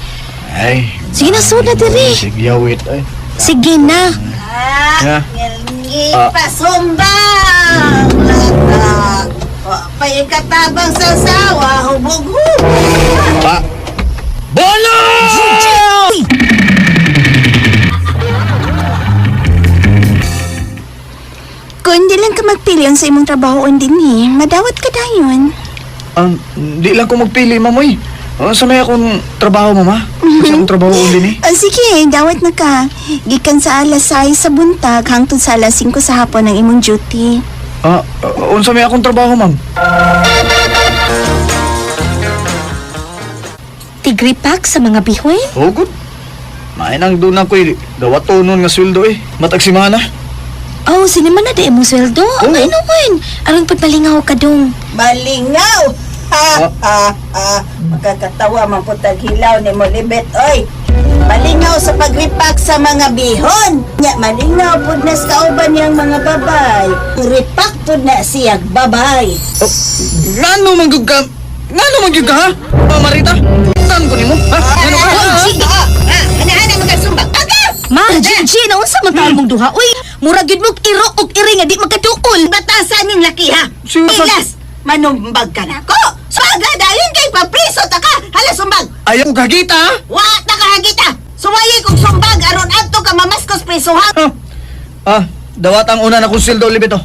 Ay. Sige na, soda diri. Sige, yawit ay. Sige na. Ya. Ah. Pasumbang! Paikatabang sa sawa, hubog-hubog. Pa. Bono! Kung hindi lang ka magpili ang sa imong trabaho din eh, madawat ka dayon. Di lang ko magpili, mamoy. Oh, sa may akong trabaho, mama. Sa akong trabaho din eh. Ah, sige, dawat na ka. Gikan sa alas 6 sa buntag hangtod sa alas 5 sa hapon ang imong duty. Ah, unsa may akong trabaho, ma'am? Tigripak sa mga bihoy? Oh, good. Main ang doon ako eh. Dawato nun nga sweldo eh. Matagsimana. Oh, sinima na di imong sweldo. Oo. Ay naman. Aron pagpalingaw ka dong. Malingaw! Ha, ha, ha. Makakatawa man po taghilaw ni Molibet, oy. Malingaw sa pagripak sa mga bihon. Nya, malingaw pud na sa kauban niyang mga babay. Ripak pud na siyag babay. Oh, ngano man gyud ka? Ngano man gyud ka ha? Oh, Marita, tan ko nimo. Ha? Ngano ka? Oy, sige. Ana-ana magasumbag. Aga! Ma, Gigi, naunsa man taon mong duha? Uy, murag gyud mo iro og iri nga di magkaduol. Batasan ning laki ha. Seryoso? Pilas, manumbag ka na ko. Suaga dayon kay papriso ta ka. Hala sumbag. Ayaw ko kagita ha? Wa ta ka hagita. Suwayi kog sumbag aron adto ka mamaskos prisuhan. Ah, ah, dawat ang una na kong sweldo libito.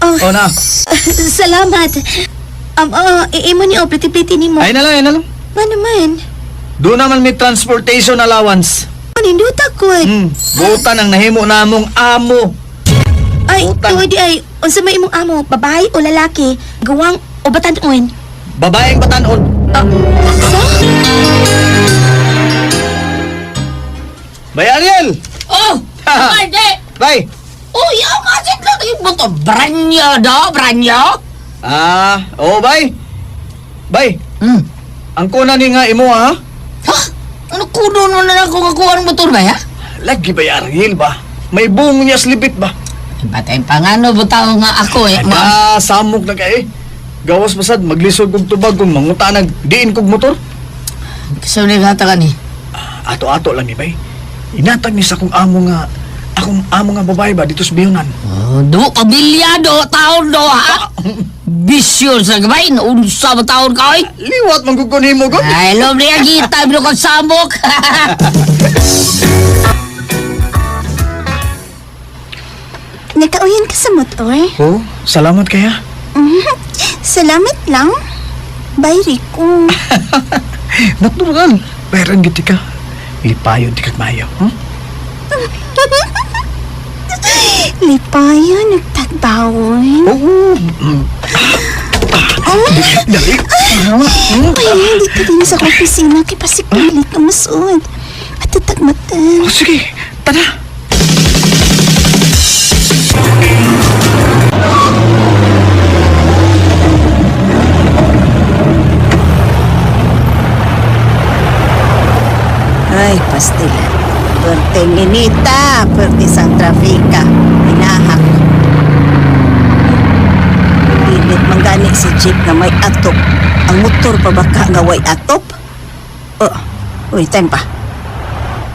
Oh, Oh na. salamat. Imo ni oh, pliti-pliti nimo. Ay na lang, ay na lang. Ma naman. Doon naman may transportation allowance. Paninduta ko. Butan ang nahimo namong amo. Ay, Utang. tuwa di ay, unsa may imong amo, babae o lalaki, gawang o batanon? Babaeng batanon. Sa? Bay Ariel! Oh! Marde! Bay! Oh, yaw ka lang yung buto. Branyo do, branyo. Ah, oo bay. Bay. Ang kuna ni nga imo ha? Ha? Ano kuno na lang ako kakuha ng motor ba, ha? Lagi bay Ariel ba? May buong niya slipit ba? Batay pa nga no, butaw nga ako eh. Ah, samok na kay. Gawas pasad maglisod kog tubag kung mangutanag diin kog motor. Kasi nagkata ka ni. Ato-ato lang ni bay. Inatag ni sa akong amo nga akong amo nga babae ba dito sa Biyunan. Oh, do, pamilya do, taon do, ha? Bisyo sa gabay, unsa ba taon ka, oy? Liwat man gud ko nimo gud. Ay, lom niya kita, bilo kang samok. Nakauyan ka sa motor? Oh, salamat kaya. Mhm. Salamat lang. Bye, Rico. Natural. Bayaran gid ka. Lipayon ti kag mayo. Lipayon, nagtagbawon. Oo. Dali. Ay, hindi ka din sa akong opisina kay pasikulit na masud. At tatagmatan. Oh, sige, tara. Ay, pastila. Perteng inita, perti sang trafika. Pinahak. man gani si jeep nga may atop. Ang motor pa baka nga way atop? Oh, uy, time pa.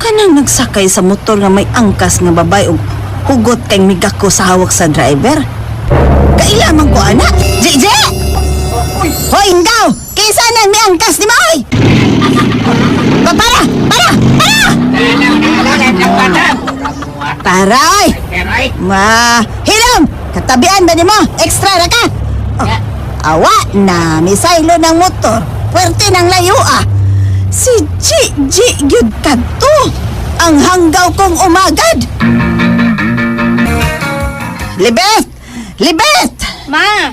Kanang nagsakay sa motor nga may angkas nga babay og hugot kay migako sa hawak sa driver. Kaila man ko ana? JJ! Hoy, ingaw! Kaysa nang may angkas ni Maoy! Para! Para! Para! Para, oy! Ma, hilom! Katabian ba ni mo? Extra ra ka! Oh, awa na, misaylo ng motor. Puwerte ng layo ah. Si G, G, gyud kadto. Ang hanggaw kong umagad. Libet! Libet! Ma!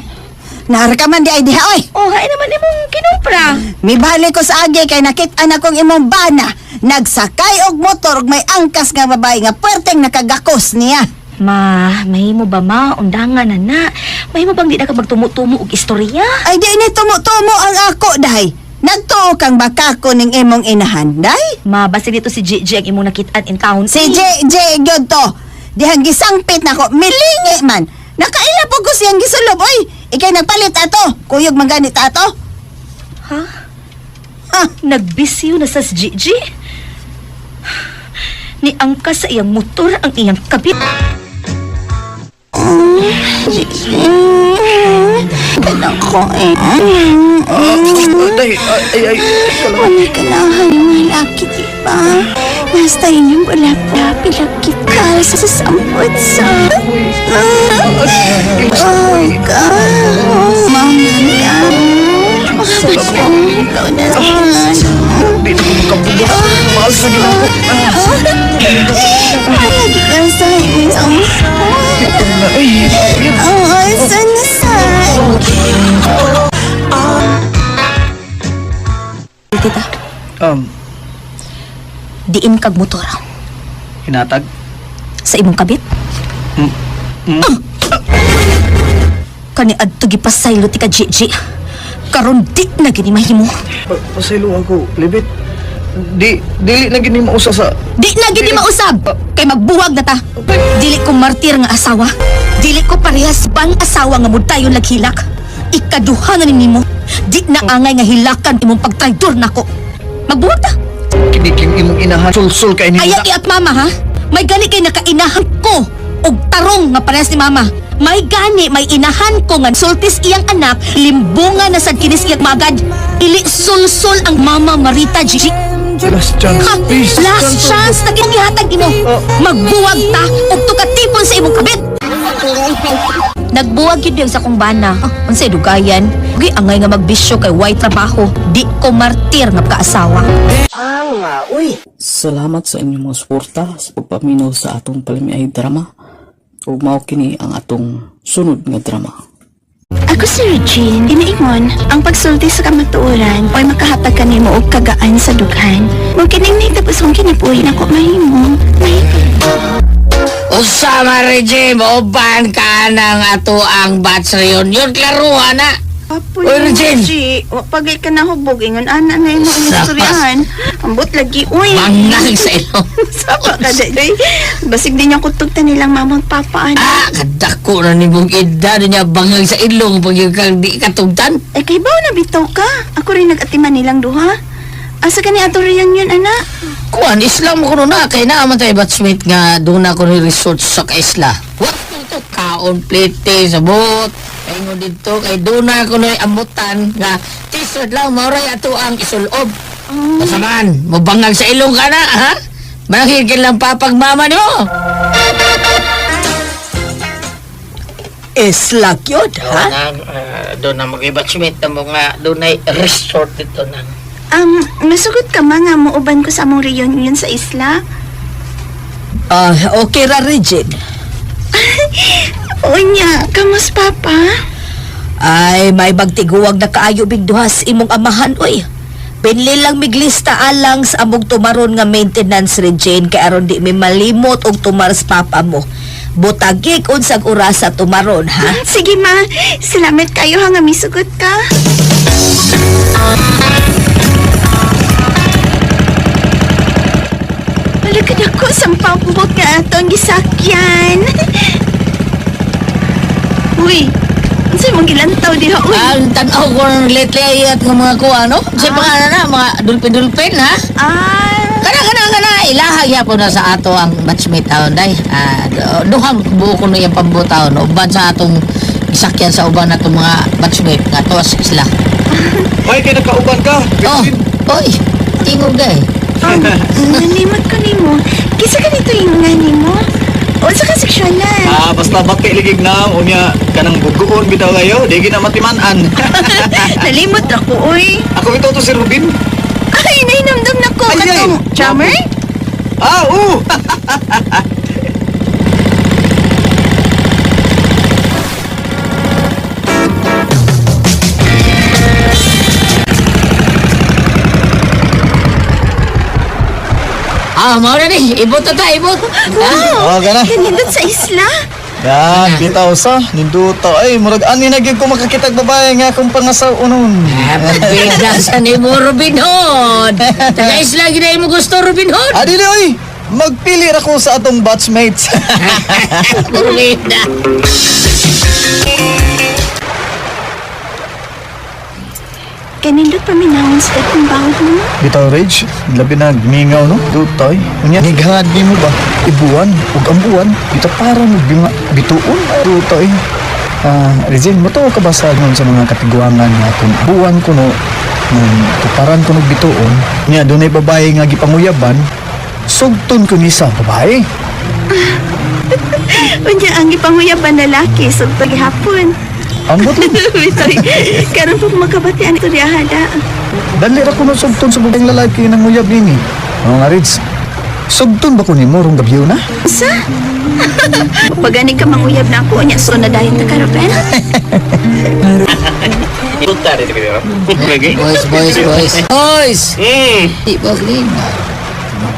Naara ka man di ay diha, oy! Oh, hay naman imong kinumpra. Mibalik ko sa agi kay nakit-an akong imong bana. Nagsakay og motor og may angkas nga babae nga puwerteng nakagakos niya. Ma, mahimo ba ma? Undangan na na. Mahimo bang di na ka magtumo-tumo og istorya? Ay di ni tumo-tumo ang ako dahi. Nagtuo kang baka ko ning imong inahan, day? Ma, basig dito si JJ ang imong nakit-an in town. Si JJ gyud to. Dihang gisangpit nako, milingi man. Nakaila po ko siyang gisulob, oy. Ikay nagpalit ato. Kuyog man ganit ato. Ha? Nagbisiyo na sa si JJ? Ni angkas sa iyang motor ang iyang kabit. Kanang ko eh. Day, ay, ay, Wala ka na yung laki, di ba? Basta inyong wala pa, pilakit ka sa sampot sa... Oh, God. Mama ka. Ikaw na Di na ko makabuga. Mahal sa ginawa ko. Lagi ka sa isang... Ay, Oh, saan na saan? Tita, diin kag motor Hinatag? sa imong kabit. Ah! Kani adto gipasaylo ti ka JJ. Karon di na gini mahimo. Pasaylo ako, Libet. Di, dili na gini mausa sa... Di na gini mausab kay magbuwag na ta. Dili ko martir nga asawa. Dili ko parehas bang asawa nga mudayon laghilak. Ikaduha na nimo. Di na angay nga hilakan imong pagtraidor nako. Magbuwag ta. Kiniking imong inahan. Sulsul kay ni... Ayaw iat mama ha. May gani kay nakainahan ko og tarong nga parehas ni mama. May gani may inahan ko nga sultis iyang anak, limbunga na sad kinis iyang magad. Ili sulsul ang mama Marita Gigi. Last chance, Ha, please. last chance na imong ihatag imo. Magbuwag ta og tukatipon sa imong kabit. Nagbuwag yun sa kong bana. Ah, unsay dugayan? Gi angay nga magbisyo kay way trabaho. Di ko martir nga kaasawa. Salamat sa inyong mga suporta sa pagpaminaw sa atong palamiay drama. Ug mao kini ang atong sunod nga drama. Ako si Regine, ginaingon, ang pagsulti sa kamatuoran oy makahatag kanimo og kagaan sa dughan. Mo kining tapos kong kinabuhi nako mahimo. Mahimo. Unsa man Regine, uban ka ng ato ang batch reunion klaruha na. Apoy, Uy, Regine! Wa pagay ka na hubog ingon ana na imong istoryahan. Ambot lagi uy. Bangang sa ilong. Sapa ka day. Basig din yung kutog ta nilang mamang papa ana. Ah, kadako na ni mong edad niya bangag sa ilong pag yung kang di katugtan. Eh kay baw na bitaw ka. Ako rin nag-atiman nilang duha. Asa ka ni ato reunion ana? Kuan, Islam ko na kay naa man tayo batchmate nga doon ako ni resort sa kaisla. What to kaon plate sa bot. Kaingon dito kay doon na ako ni amutan nga t-shirt lang mauray ato ang isulob. Basta man, mabangag sa ilong ka na, ha? Manahigin lang papagmama nimo. Islak yun, ha? Doon na mag-batchmate na mga doon ay resort dito na. Masugot ka ma nga muuban ko sa among reunion sa isla. Ah, okay ra, Regine. Unya, kamos papa? Ay, may bagtiguwag na kaayo bigduhas imong amahan, oy. Pinli lang miglista alang sa among tumaron nga maintenance Regine kay aron di mi malimot og tumar sa papa mo. Butagik unsag oras sa tumaron, ha? Sige ma, salamat kayo ha nga misugot ka. Palagad ako sa pambot nga ato ang gisakyan. Uy, unsay mo mong gilantaw diha uy. Ang tanaw ko ng lately ay at ng mga kuha, no? Sa pangalan na, mga dulpin-dulpin, ha? Ah. Kana, kana, kana. Ilaha gyapon na sa ato ang batchmate taon, day. Ah, duhang buo ko na yung pambutaw, no? Uban sa atong isakyan sa uban na itong mga batchmate nga tuwas sila. Ay, kay nakauban ka. Oh, oy, tingog day. Nalimot ko nimo. Kisa ganito yung nga nimo? Unsa ka seksyonan? Ah, basta baki ligig na unya kanang bugoon bitaw kayo, di gina matiman-an. Nalimot ako uy. Ako bitaw to si Ruben. Ay, nahinamdam na ko. Ay, ay. Katong drummer? Ah, oo. Ah, mao na ni. Ibot na ta, ibot. Oh, gana. Kanindot sa isla. Yan, bitaw sa ninduto. Ay, murag ani na gyud ko makakitag babae nga akong pangasaw unon. Pagpila sa ni mo, Robin Hood. Taga isla gina mo gusto, Robin Hood. Ah, dili oy. Magpili ra ko sa atong batchmates. Robin. Kanindot paminawon sa akong bawon mo. Bitaw Rage, labi na gmingaw no. Dutoy. Unya nighangad nimo ba? Ibuan ug ambuan bitaw para mo binga bituon. Dutoy. Ah, Regine, mo ka ba sa nun sa mga katiguangan nga kung buwan kuno nung tuparan kuno bituon nya dunay babae nga gipanguyaban sugton ko ni sa babae. Unya ang gipanguyaban na laki sugto gihapon. Ambot. Bitoy, karon po makabatian ito diha da. Dali ra kuno sugton sa babaeng lalaki nang uyab nini. Oo nga Rich. Sugton ba ko nimo rong gabi na? Sa? Pagani ka manguyab na ako unya so na dayon ta karon. Puta dito kayo. Lagi. Boys, boys, boys. Boys! Mm. Di ba, Glenn?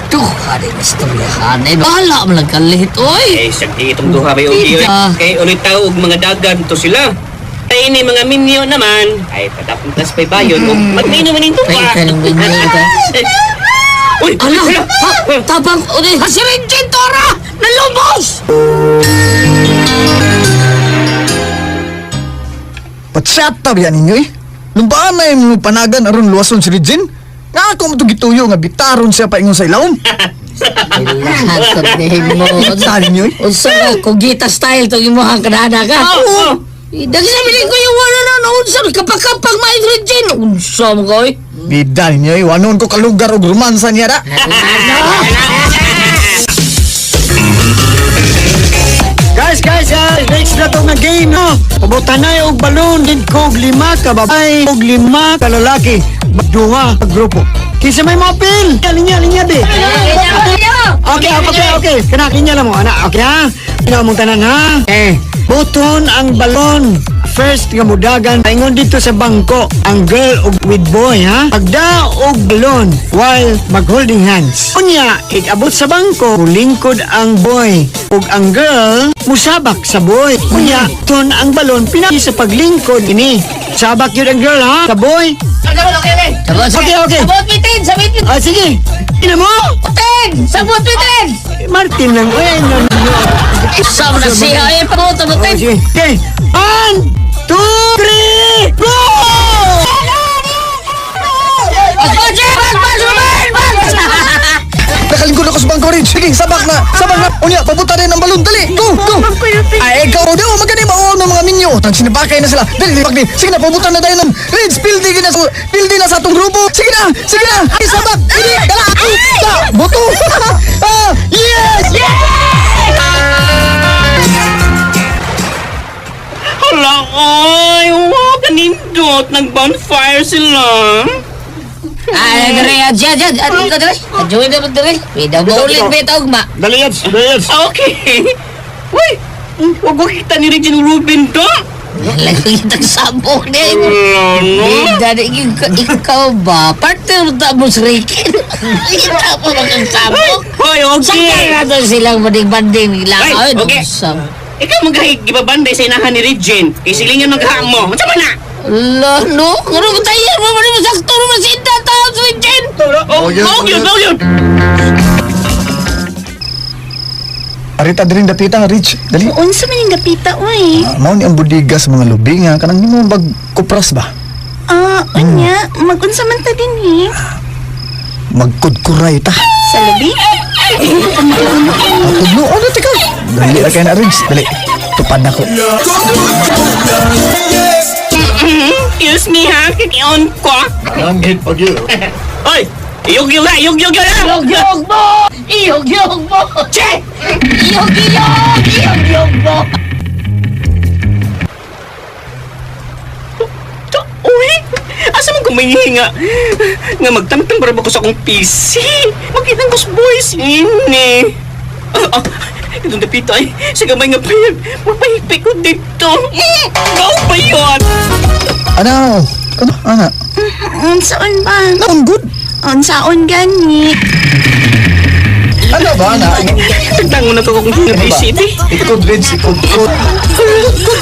Duha rin istoryahan. Eh, bahala mo lang kalihit, oy! Eh, sagdi itong duha ba yung ugi, oy. Kay ulit tao og mga dagan to sila. Ay ini mga minyo naman. Ay padapuntas pa'y bayon. Og magmino man nito Ay, pa. kanong minyo ka. Uy, Ala, hala. ha, tabang, uy, hasirin Tora! Nalubos! Patsata riyan ninyo eh. Lumbaan na yung panagan aron luwason si Regine. Nga ako mo to gituyo nga bitaron siya paingon sa ilawom. Lahat mo. Sa ninyo eh. Unsa ka, kugita style to imuhang kanada ka. Oh, oh. Dagsa ko yung wala na, no, unsa, kapag-kapag may Regine. Unsa mo ka, oy. Bida ninyo eh. Wanon ko kalugar og romansa niya ra. Guys, guys, guys, next na to nga game, no? Pabutanay og balon din ko og lima ka babae og lima ka lalaki. Duha ka grupo. Kinsa may mapil? Linya, linya, be. Okay, okay, okay. Kana kinya lang mo, ana. Okay ha? Ina mong tanan ha. Eh, buton ang balon. First nga mudagan paingon dito sa bangko ang girl og with boy ha. Pagda og balon while mag holding hands. Unya, igabot sa bangko, mulingkod ang boy ug ang girl musabak sa boy. Unya, ton ang balon pinaki sa paglingkod ini. Sabak yun ang girl ha sa boy. Sabot, Okay, okay. Sabot, bitin, sabot, bitin. Ah, sige. Ina mo. Ten! Sabot, bitin! Martin lang. Uy, no, no. Sa na siya, eh, pabuto, Oh, bitin. sige. Okay. 1, 2, 3, go! Bas, bas, bas, bas, bas! Nakalingkod ako sa bangko Rich. Sige, sabak na. Sabak na. Unya, pabuta rin ang balon. Dali. Go, go. Ay, ikaw. Di, oh, magani mao ng mga minyo. Tang sinabakay na sila. Dali, dali, dali. Sige na, pabuta na tayo ng Rich. Pildi na, pildi na sa atong grupo. Sige na, sige na. Ay, sabak. Dili, dala. Ay, ta, buto. Ah, yes! Hala, oy, wow, kanindot. Nag-bonfire sila. Ay, dere, adya, adya, adya, ka dere. Adyoy na dere. Pwede mo ulit, beta, ugma. Dali, Yads. Dali, Yads. Okay. Uy, wag ko kita ni Regine Ruben to. Lagi kitang sabok niya. Wala, no? Bida, ikaw ba? Partner ta mo si Ricky. Kita mo kang sabok. Hoy, okay. Sakay na to silang banding-banding. Ay, Ay, okay. Ikaw maghigibabanday sa inahan ni Regine. Kay silingan maghamo. Unsa man na? Ala, no? Ano ba tayo? Mo man mo sakto mo sinda tao si Regine. Oh, mao yun, mao yun. Arita diri dapita, Rich. Dali. Unsa man yung dapita, oy? Ah, mao ni ang bodega sa mga lubi nga kanang nimo bag kupras ba? Ah, unya, magunsa man ta din eh. Magkudkuray ta. Sa lubi? Tudlo ano tika? Dali ra kay na Rich. Dali. Tupad na ko. Excuse me ha, kikion ko. Langgit pag yun. Oy! Iyog-yog na! Iyog-yog na! Iyog-yog mo! Iyog-yog mo! Che! Iyog-yog! Iyog-yog mo! Uy! Asa man kumahinga nga magtamtam para ba ko sa akong PC? Makita ko sa boys ini. Ah, ah, itong dapita ay sa gamay nga payag. Mapahigpik ko dito. Go pa yun! Ano? Kano? Ana? Unsaon ba? Naon good? Unsaon gani? Ano ba ana? Tagtangon na ko kung Ano ba? PC di. Ikod Rich, ikod ikod.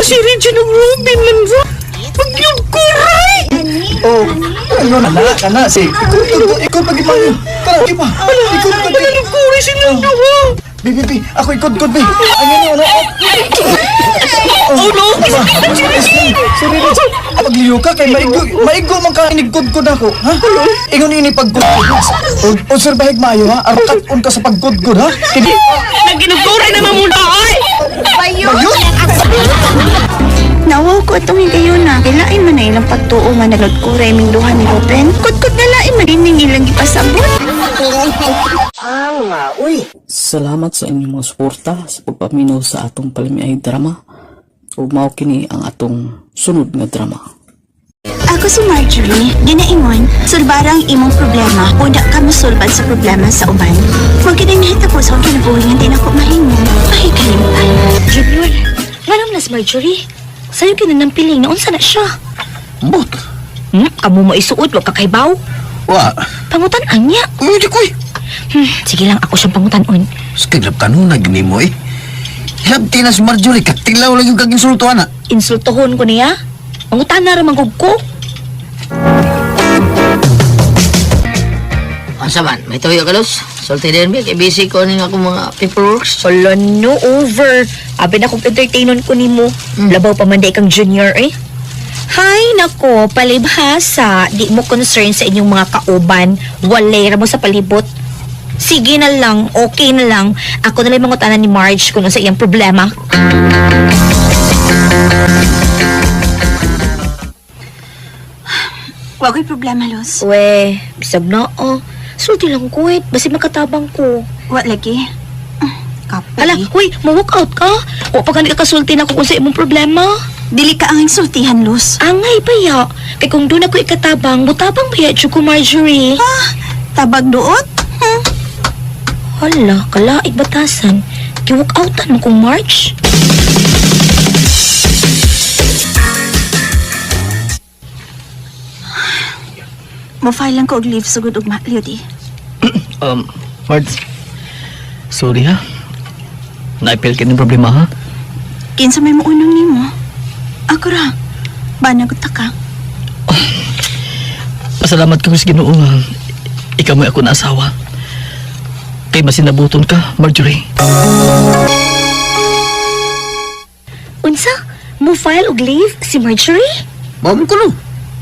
Si Regine ug Ruben man ra. Magyug ko ray! Oh, ano na na kana si ikod ikod ikod pag ipa. Kana ipa. Ikod ikod. Ano ko rin silang duha? Bi bi bi, ako ikod ikod bi. Ang ano ano. Oh no! Sorry Rich. Pagliyo ka kay maigo maigo man ka inigkod-kod ako, ha? Ingon ini pagkudkod. O obserbahig maayo ha. Aron ka sa pagkudkod ha. Kini Naginuguray naman muna ay! Bayot. Nawaw ko itong higayon na. Kailain man na ilang pagtuo nga nagkudkuray ming duha ni Ruben. Kudkod na lain man ining ilang gipasabot. Salamat sa inyong mga suporta sa pagpaminaw sa atong palamiay drama. Ug mao kini ang atong sunod nga drama. Ako si Marjorie, ginaingon, sulbara ang imong problema o da ka mosulbad sa problema sa uban. Mao gid ang nahitabo sa akong kinabuhi nga di na ko mahimo. Mahikalimtan. Junior, nganong nas Marjorie? Sa'yo kinanang piling na unsa na siya? But, Kamo mo isuot, wag ka kaybaw. wa. Pangutan ang niya. Uy, di koy. Sige lang, ako siyang pangutanon. Skiglap ka nun, nagni mo eh. Hilabti na si Marjorie, katilaw lang yung kag insulto, ana. Insultohon ko niya. Pangutan na ramang ko. Unsa man, may tuyo ka, Luz? Sulti din ba? Kay busy ko ning akong mga paperworks. Wala no over. Abi na kong entertainon ko nimo. Labaw pa man di kang junior eh. Hay nako, palibhasa, di mo concern sa inyong mga kauban. Walera mo sa palibot. Sige na lang, okay na lang. Ako na lang mangutanan ni Marge kung ano sa iyang problema. Wa ko'y problema, Luz. We, bisag na oh. Sulti lang ko eh, basi makatabang ko. Wa lagi. Kapoy. Hala, huy, ma-walk out ka. O pag kasulti na ko kung sa imong problema. Dili ka ang insultihan, Luz. Angay ba ya? Kay kung doon ako ikatabang, mutabang ba ya ko Marjorie? Ah, tabag duot? Hala, kalaig batasan. Ki-walk outan mo kong March. Mo-file lang ko og leave sugod ugma, Liody. Marge, sorry ha. Naipil ka ng problema ha. Kinsa may muunong nimo? Ako ra. Banagot ta ka. Pasalamat ko sa Ginoo nga ikaw may ako na asawa. Kay masinabuton ka, Marjorie. Unsa? Mo file og leave si Marjorie? Bawon ko no.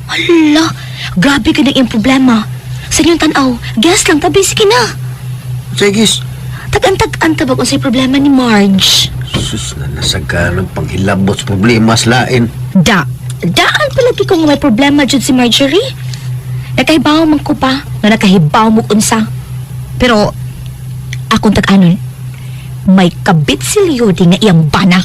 Hala, grabe ka na iyong problema. Sa inyong tanaw, guess lang tabi, sige na. Sige. Tag-antag-an tabag unsay problema ni Marge. Sus na nasag ka ng panghilabot sa problema sa lain. Da, daan palagi ko nga may problema jud si Marjorie. Nakahibaw man ko pa, nga nakahibaw mo unsa. Pero, akong tag-anon, may kabit si Leody nga iyang bana.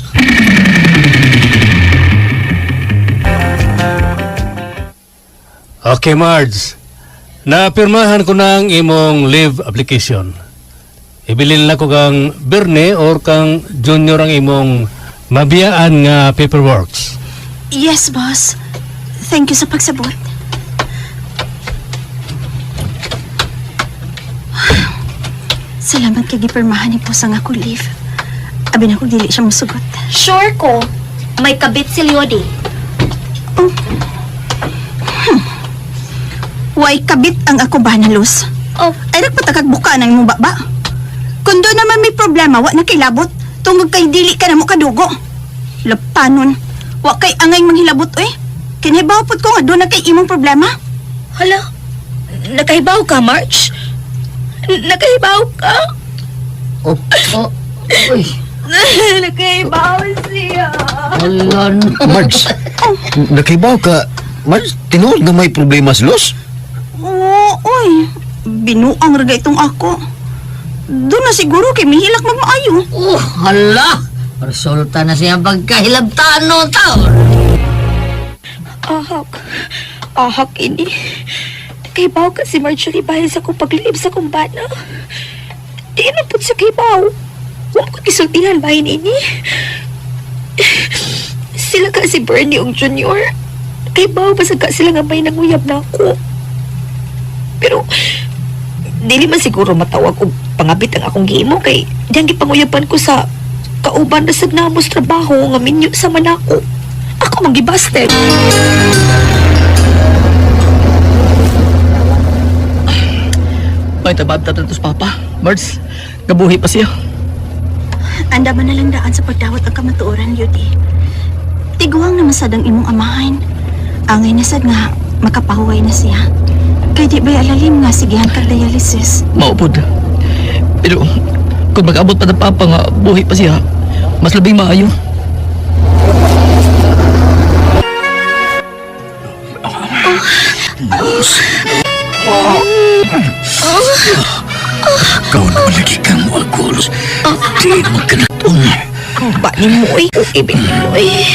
Okay, Marge. Napirmahan ko na ang imong leave application. Ibilin na ko kang Berne or kang Junior ang imong mabiyaan nga paperworks. Yes, boss. Thank you sa pagsabot. Salamat kay gipirmahan ni boss ang ako leave. Abi na ko dili siya musugot. Sure ko, may kabit si Leody. Way kabit ang ako ba na Luz? Oh. Ay nagpatakag buka ng imong baba. Kung doon naman may problema, wa na kilabot. Tungod kay dili ka na mo kadugo. Lapanon. Wa kay angay manghilabot oy. Kinahibaw pod ko nga doon na kay imong problema. Hala, nakahibaw ka, March? Nakahibaw ka? Oh, oh, uy. Nakahibaw siya. Hala, no. Marge, nakibaw ka. Marge, tinuod nga may problema sa Luz? Oo, oy. Binuang ra itong ako. Doon na siguro kay mihilak magmaayo. Oh, hala. Resulta na siya pagkahilabtaan no, taon. Ahak. Ahak ini. Nakahibaw ka si Marjorie bahin sa akong pagliib sa akong bana. Di na po siya kahibaw. Huwag ko kisultihan bahin ini. Sila ka si Bernie og Junior. Nakahibaw ba sa ka sila nga may nanguyab na ako. Pero, dili man siguro matawag og pangabit ang akong gihimo kay diyang gipanguyaban ko sa kauban na sad namo sa trabaho nga minyo sa manako. Ako mang gibasted. May tabab tatos papa. Marge, gabuhi pa siya. Anda man na lang daan sa pagdawat ang kamatuoran, Yudi. Tiguang naman sad ang imong amahan. Angay na sad nga makapahuway na siya. Kay di ba'y alalim nga sigihan kag dialysis. Maupod. Pero kung mag-abot pa ng papa nga buhi pa siya, mas labing maayo. Luz. Ikaw naman lagi kang mo ako, Luz. Di naman ka natong. Ba ni mo eh. Ibig mo eh.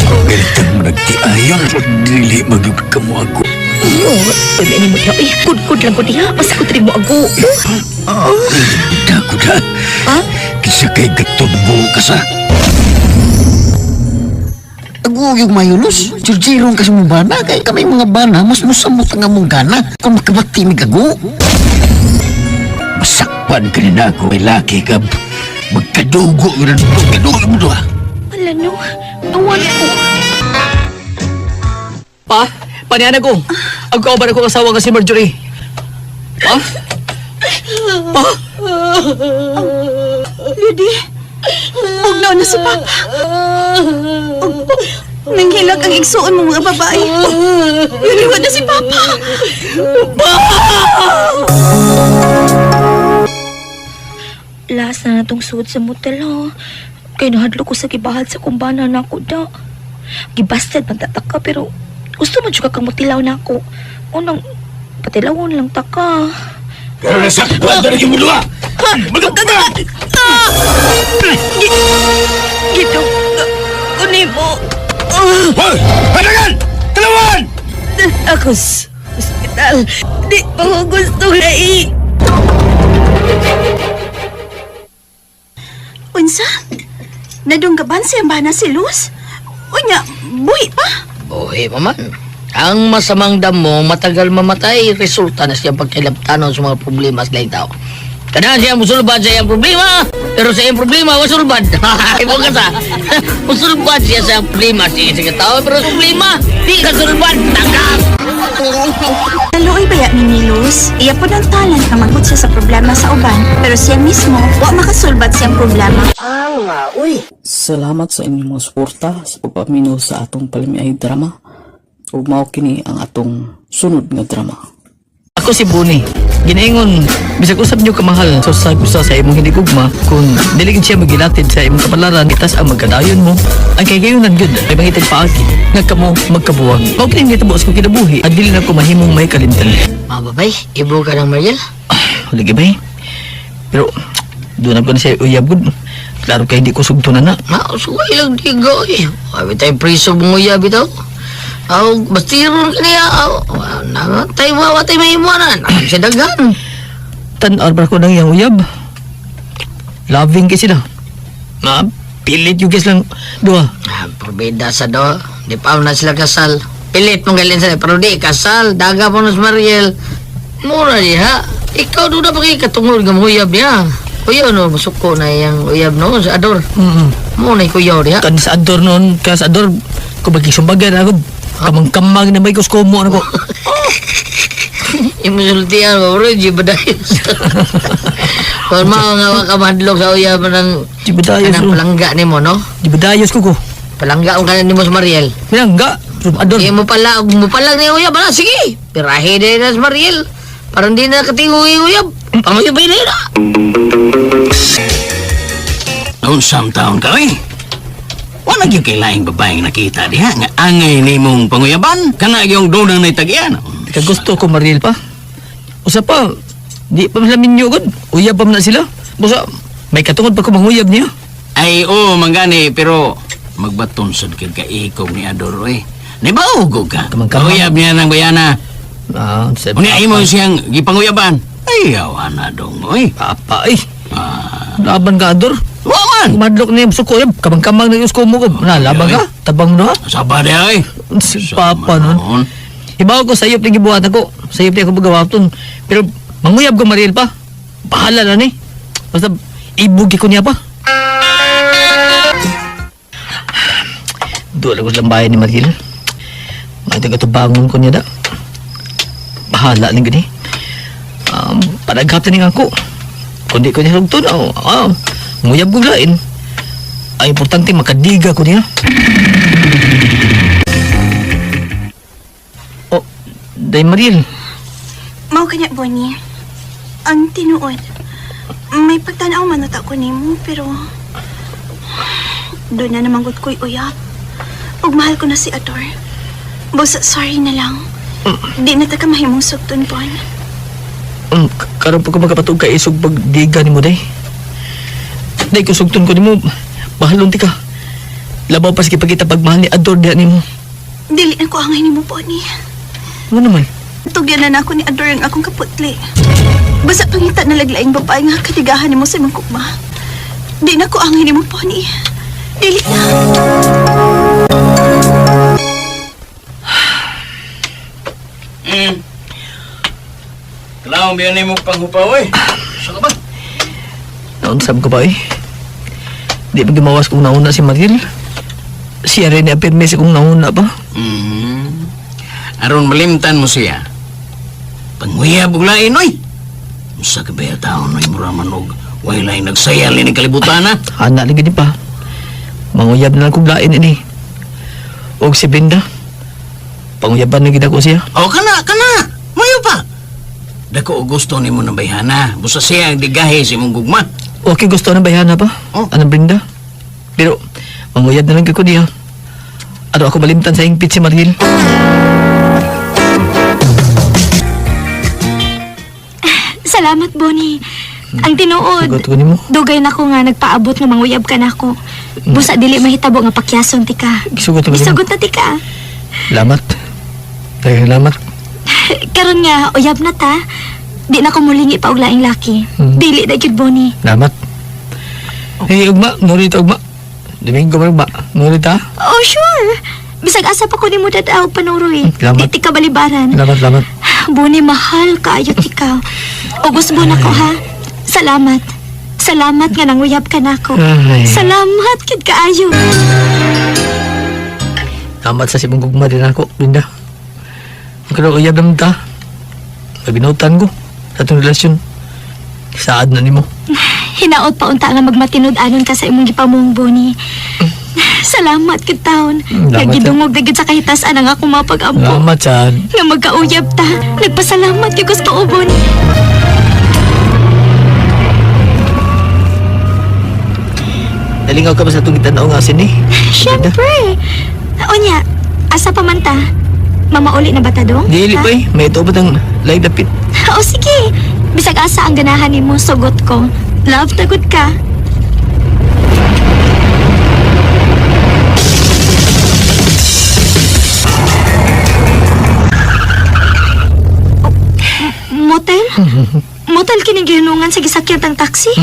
Galitan mo nagtiayon. Dili magyug ka mo ako. Iyo, pwede ni mo diha. Eh, kud-kud lang ko diha. Basta ko diri mo ago. Dako na. Ha? Kisa kay gatudbo ka sa. Ago yung mayulos. Jirjirong kasi mong bana. Kay kami mga bana, mas musamot ang among gana. Kung makabati mi gago. Masakpan ka rin ako. May laki ka. Magkadugo yun. Magkadugo mo doon. Ala no, awan ko. Pa, paniana ko. Ang kauban ako asawa nga si Marjorie. Pa? Pa? Ludi, bugnaw na si Papa. Ug, nanghilak ang igsuon mo mga babae. Naliwat na si Papa. Last na natong suod sa motel ha. Kay nahadlo ko sa gibahal sa kumbana na ako da. Gibasted man tataka pero gusto man jud ka kang motilaw na ako. Unang patilawon lang taka. Pero nasakpan na rin mo doon. Gito, kunin mo. Hoy! Panagan! Talawan! Ako sa ospital. Di pa ko gusto nga eh. Unsa? Nadunggaban siya ba na si Luz? Unya, buhi pa. Buhi pa man. Ang masamang damo, matagal mamatay, resulta na siyang pagkilabtanon sa mga problema sa laing tao. Kanahan siya musulbad sa iyang problema, pero sa iyang problema, wasulbad. Ibo ka sa. Musulbad siya sa iyang problema, sige sige tao, pero sa problema, di ka sulbad, tanggap! Naluoy baya ni ni Luz? Iya po ng talent nga magot siya sa problema sa uban, pero siya mismo wa makasulbat siyang problema. Salamat sa inyong mga suporta sa pagpaminaw sa atong palamiay drama. Ug mao kini ang atong sunod nga drama. Ako si Buni. Ginaingon, bisag usab niyo kamahal sa usag usa sa imong hindi gugma kung dili gid siya magilatid sa imong kapalaran itas ang magkadayon mo. Ang kay gayunan gyud ay mangitag paagi nga kamo magkabuwag. Mao kini gitabo sa kinabuhi at dili na ko mahimong may kalimtan. Mga babay, ibo ka ng Mariel. Lagi ba eh? Pero doon ako na siya uyab gud. Klaro kay hindi ko sugto na na. Ma, sugay lang digo eh. Abi tayo priso bunguya bitaw. Aw, bastiron ka niya. Aw, natay mo, watay may imuanan. Ang siya daghan. Tan-ar ba ko nang iyang uyab? Loving kay sila. Ma, pilit yung guys lang duha. Ah, Probeda sa do. Di pa na sila kasal. Pilit mong galing sila. Pero di, kasal. Daga po na si Mariel. Mura di ha. Ikaw doon na pakikatungod ng uyab niya. Kuya no, masuko na iyang uyab no, sa Ador. Mo na kuyaw diha. Kan sa Ador noon, kaya sa Ador, kung magkisumbagan ako, kamang-kamang na may kuskomo ano ko. Imo sultian ba bro, Jibadayos. Kung mao nga wa ka mahadlok sa uyab ng Jibadayos, kanang bro. palangga nimo, no? Jibadayos ko ko. Palangga ang kanan nimo sa Mariel. Palangga? Ador. Mo pala, mo pala ni uyab, ala, sige. Pirahe din na sa Mariel. Parang di na katingo yung uyab. Panguyab na. Unsam taon ka, eh. Wala gyud kay laing babaeng nakita diha nga angay nimong panguyaban kana yung dunang nay tagian. Kagusto ko Mariel pa. Usa pa, di pa sila minyo gud. Uyab pa man na sila. Busa, may katungod pa ko manguyab niya. Ay oo manggani pero magbaton sad kay kaikog ni Ador oy. Nibaugog ka. Panguyab niya ng bayana. Ah, sa Unya imo siyang gipanguyaban. Ay awa na dong oy. Papa ay. Laban ka, Ador. Wa man. Madlok niya suko yan. Kamang-kamang na yung mo ko. Na, laban ka. Tabang no ha. Saba di ay. Si Papa nun. Ibaw ko sayop ni gibuhat ako. Sayop ni ako pagawaton. Pero manguyab ko Mariel pa. Bahala na ni. Basta ibugi ko niya pa. Doon ako sa lambayan ni Mariel. May taga-tubangon ko niya da. Bahala ni gani. Panaghapon ni ako. Kundi ko niya sugton. Oh, nguyab ko lain. Ang importante makadiga ko niya. Oh, Day Mariel. Mao kanya, Bonnie. Ang tinuod. May pagtanaw man na ko nimo, pero doon na naman gud ko'y uyab. Ug mahal ko na si Ador. Busa, sorry na lang. Di na ta ka mahimong sugton, Bon. Karon pa ko magkapatug kay isog pagdiga nimo day. Day kung sugton ko nimo, mahalon ti ka. Labaw pa sige pagkita pagmahal ni Ador diha nimo. Dili na ko angay nimo, Bonnie. Ano naman? Tugyan na nako ni Ador ang akong kaputli. Basta pangita na laglaing babae nga katigahan nimo sa imong kugma. Di na ko angay nimo, Bonnie. Dili na. Klaong biyan nimo panghupaw oy. Sa ka ba? Naunsam ko pa eh. Di pa gimawas kung nauna si Mariel. Siya rin ni apirme sa kung nauna pa. Aron malimtan mo siya. Panguyab og lain oy. Usa ka ba taon oy mura man og way laing nagsayal ni kalibutan ha. Ana lagi ni pa. Manguyab na lang kong lain ini. Og si Brenda. Panguyaban na gid ako siya. O kana kana. Mayo pa. Dako og gusto nimo ng bayhana. Busa siya ang digahe sa imong gugma. Okay, gusto na bayhana pa. Oh. Anong Brenda? Pero manguyab na lang ko niya. Ano ako malimtan sa hingpit si Mariel? Salamat, Bonnie. Ang tinuod. Sagot ko nimo. Dugay na ko nga nagpaabot nga manguyab ka na ako. Busa dili mahitabo nga pakyason ti ka. Gisugot ko nimo. Gisugot na ti ka. Salamat. Daghang salamat. Karon nga uyab na ta. Di na ko mulingi pa og laing laki. Dili na gyud, Bonnie. Salamat. Hey, ugma. Nurita, ugma. Domingo man, ugma. Nurita. Oh, sure. Bisag asa pa ko nimo dadaw panuroy. Salamat. Di ti ka balibaran. Salamat, salamat. Bonnie, mahal kaayo ti ka. Ugos mo na ko ha. Salamat. Salamat nga nanguyab ka nako. Ay. Salamat kid kaayo. Salamat sa sibong gugma din ako, Linda. Pero uyab naman ta. Pabinutan ko sa itong relasyon. Saad na nimo. Hinaot pa unta nga magmatinud-anon ka sa imong gipamong, Bonnie. Salamat kid taon. Salamat, Nagidungog na gid sa kahitasan ang akong mga pag-ampo. Salamat, Chad. Nga magkauyab ta. Nagpasalamat gyud ko sa tuobon. Nalingaw ka ba sa itong gitanaw nga sini? Siyempre. Onya, asa pa man ta? Mamauli na ba ta dong? Dili Ha? pa eh. May ito ba tang live dapit? O sige. Bisag asa ang ganahan nimo, sugot ko. Love tagod ka. Oh, motel? Motel kining gihinungan sa gisakyan tang taxi?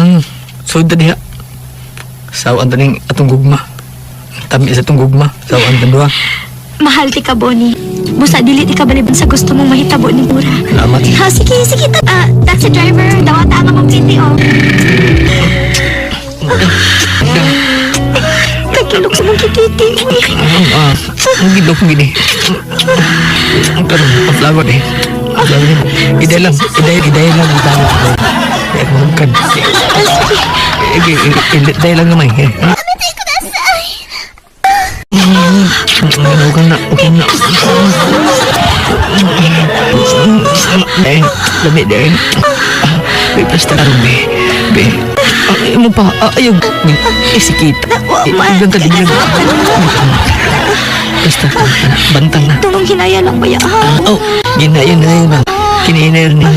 Sud ta diha. Sawan ta ning atong gugma. Tami sa atong gugma. Sawan ta duha. Mahal ti ka, Bonnie. Busa dili ti ka baliban sa gusto mong mahitabo ni Mura. Salamat. Ha, sige, sige. Taxi driver, dawata ang among piti, oh. Tagilok sa mong kititi, uy. Ang gilok gini. Ang karon, ang flower eh. Iday lang, iday, iday lang ang tao. Kaya ako hagkan. Iday lang naman. Okay na, okay na. Eh, lami din. Be, basta karon be. Be. Mo pa, ayaw. Eh, sikit. Ilang ka din. Basta, bantang na. Tulong hinaya lang ba ya? Oh, ginayon na yun ba? Kininayon na.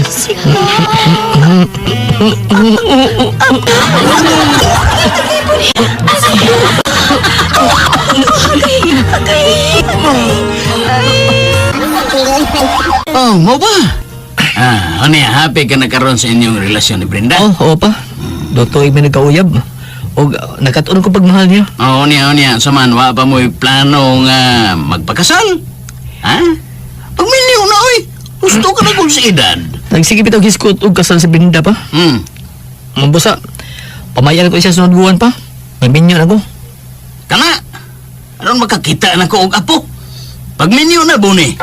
Oh, mo ba? Ah, ano yan, happy ka na karon sa inyong relasyon ni Brenda? Oh, oo pa. Dotoy may nagkauyab. O nakatuon ko pagmahal niya. Oo niya, oo niya. Saman, wa pa mo'y plano nga magpakasal? Ha? Pagmilyo na, oy! Gusto ka na kung sa edad. Nagsige bitaw hiskot og kasal si Brenda pa. Mambusa. Pamayan ko siya sunod buwan pa. Maminyo na ko. Kana! Aron makakita na ko og apo. Pagminyo na, Boni.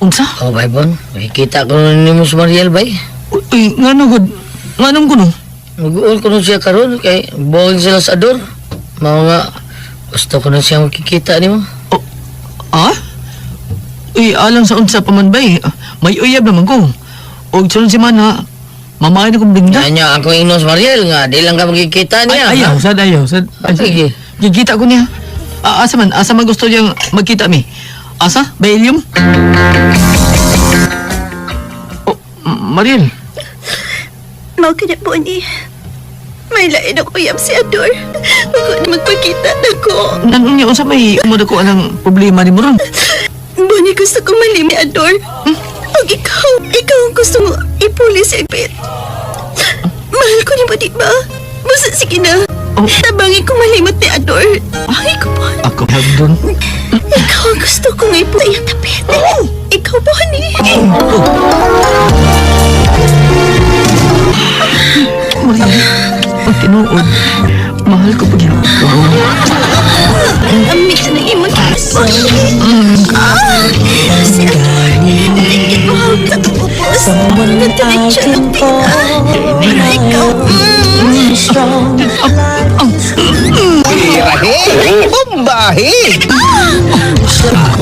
Unsa? Oh, bay bon. Nakikita ko na nimo si Mariel, bay. Uy, ngano gud? Nganong kuno? Nag-uol ko nun siya karon kay buwag sila sa ador. Mao nga gusto ko na siya makikita nimo. Ah? Uy, alang sa unsa pa man bay. May uyab naman ko. Og sunod si mana, mamahay na kong Brenda. Nya ako ingnos Mariel nga di lang ka makikita niya. Ay, ayaw, sad, ayaw, sad. Ay, Sige. Gigita ko niya. Ah, asa man, asa man gusto niyang magkita mi? Asa? Bayilium? Oh, Mariel. Mao ka na po ni. May lain ako uyab si Ador. Ako na magpakita na ko. Nanong niya, unsa may mo ko anang problema ni mo ron? Bonnie, gusto ko malim ni Ador. Og ikaw, ikaw ang gusto mo ipuli si Agbet. Mahal ko niyo ba, di ba? Basta sige na. Tabangin ko malimot ni Ador. Ay, ko po. Ako hagdon. Ikaw ang gusto kong ipuli ang tapet. Ikaw, Bonnie. Mariel, ang tinuod, mahal ko pag ikaw. Ang mix ng imong kiss, Bonnie. Ah, si Ador. Tingin mo ang tatupos. Nagdiretso ng tina. Pero ikaw, Birahe! Bombahe!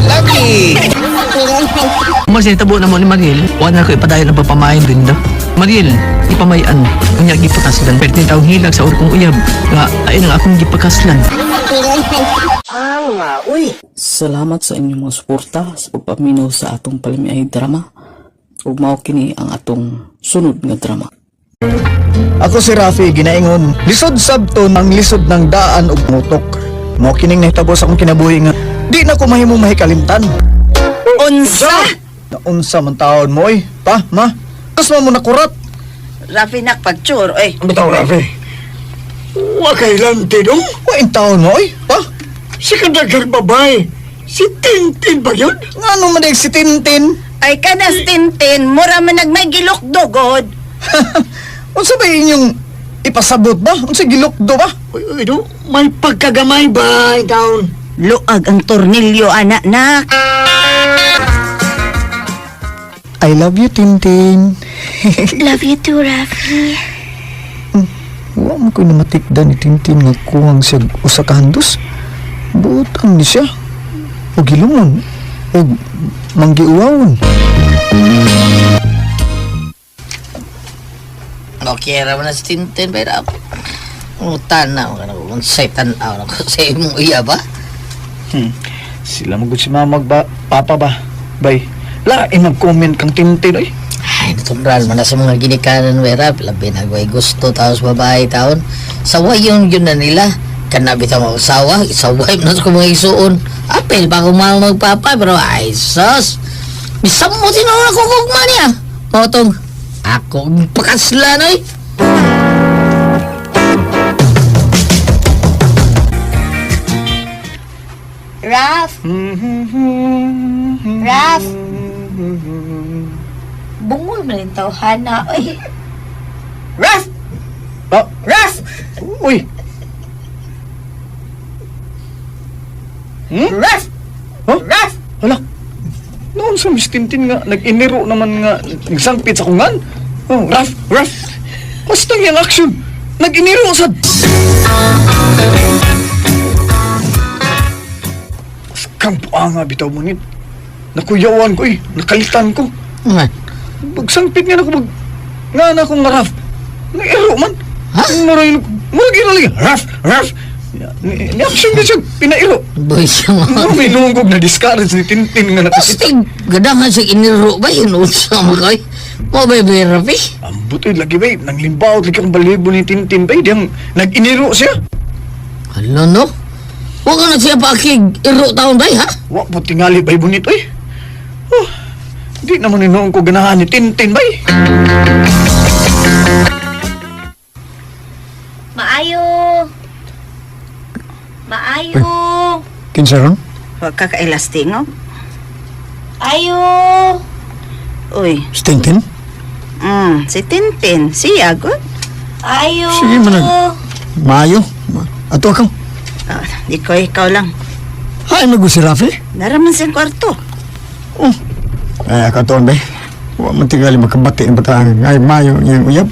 Lagi! Mas tabo na mo ni Mariel, wala na ko ipadayon ang pagpamain rin da. Mariel, ipamayan, unya gipakaslan. Pero taong hilag sa urkong uyab, nga ay nang akong gipakaslan. Salamat sa inyong mga suporta sa pagpaminaw sa atong palamiay drama. Ug mao kini ang atong sunod nga drama. Ako si Rafi ginaingon, lisod sabton ang lisod ng daan ug mutok. Mao kining nahitabo sa akong kinabuhi nga di na ko mahimo mahikalimtan. Unsa? Naunsa man taon mo oy, pa, ma. Kas mo nakurat. Rafi nak pagtsur, oy. Bitaw, Rafi. Wa kay lanti dong. Wa in taon mo oy, pa. Si kadaghang babae. Si Tintin ba yun? Ngano man si Tintin? Ay kanas Tintin, mura man nagmay gilukdo god. Unsa ba inyong ipasabot ba? Unsa gilukdo ba? Uy, uy, do, may pagkagamay ba, down? Luag ang tornilyo anak nak. I love you, Tintin. Love you too, Rafi. Wa man ko'y namatikda ni Tintin nga kuwang siya usa ka handos. Buotang ni siya. Og hilumon. Og manggiuwawon. Okay ra man na si Tintin pero tanaw ka na kung unsay tan-aw na ko sa imong iya ba? Sila mo gud si mama ba, papa ba? Bay, lain mag-comment kang Tintin oy. Ay, natural man na sa mga ginikanan wera, labi na way gusto tapos babae taon. Saway yun yun na nila. Kana bitaw mag-asawa, isaway man na sa mga isuon. Apel pa kung mahal magpapa, pero ay sus. Bisam mo tinuon ako kugma niya. Motong, ako pakaslan oy. Raf! Raf! Bungol man yung tawhana, oy. Raf! Ah, Raf! Uy. Raf! Huh? Raf! Hala? Sa Miss Tintin nga, nag-iniro naman nga, nagsangpit sa kungan. Oh, Raf, Raf. Basta yung action. Nag-iniro sad. Kampo nga bitaw mo nit. Nakuyawan ko eh. Nakalitan ko. Nga. Pagsangpit nga na ko, nga na akong nga Raf. Nag-iro man. Ha? Murag, murag iro lagi. Raf, Raf. Ni action na siya, pinairo. Boy, siya nga. May nungkog na discourage ni Tintin nga nakasita. Astig, gadahan sa iniro ba yun? Unsa mo kay? Mo ba ba Rafi? Ambot eh, lagi ba eh. Nanglimbaot lagi ang balibo ni Tintin ba eh. Diyang nag-iniro siya. Ano no? Huwag ka na siya paakig iro taon ba ha? Wa po tingali ba bonito eh. Oh, di naman inoong ko ganahan ni Tintin ba eh. Maayo. Maayo. Kinsa ron? Huwag ka kailasting, oh. Ayo. Uy. Si Tintin? Si Tintin. Siya, good. Ayo. Sige, manag. Maayo. Ato akaw. Ah, ikaw, ikaw lang. Hay, mago si Rafi. Naraman siyang kwarto. Oh. Ay, akatoon ba? Wa man tingali makabati ang bataan. Ay, maayo yung uyab.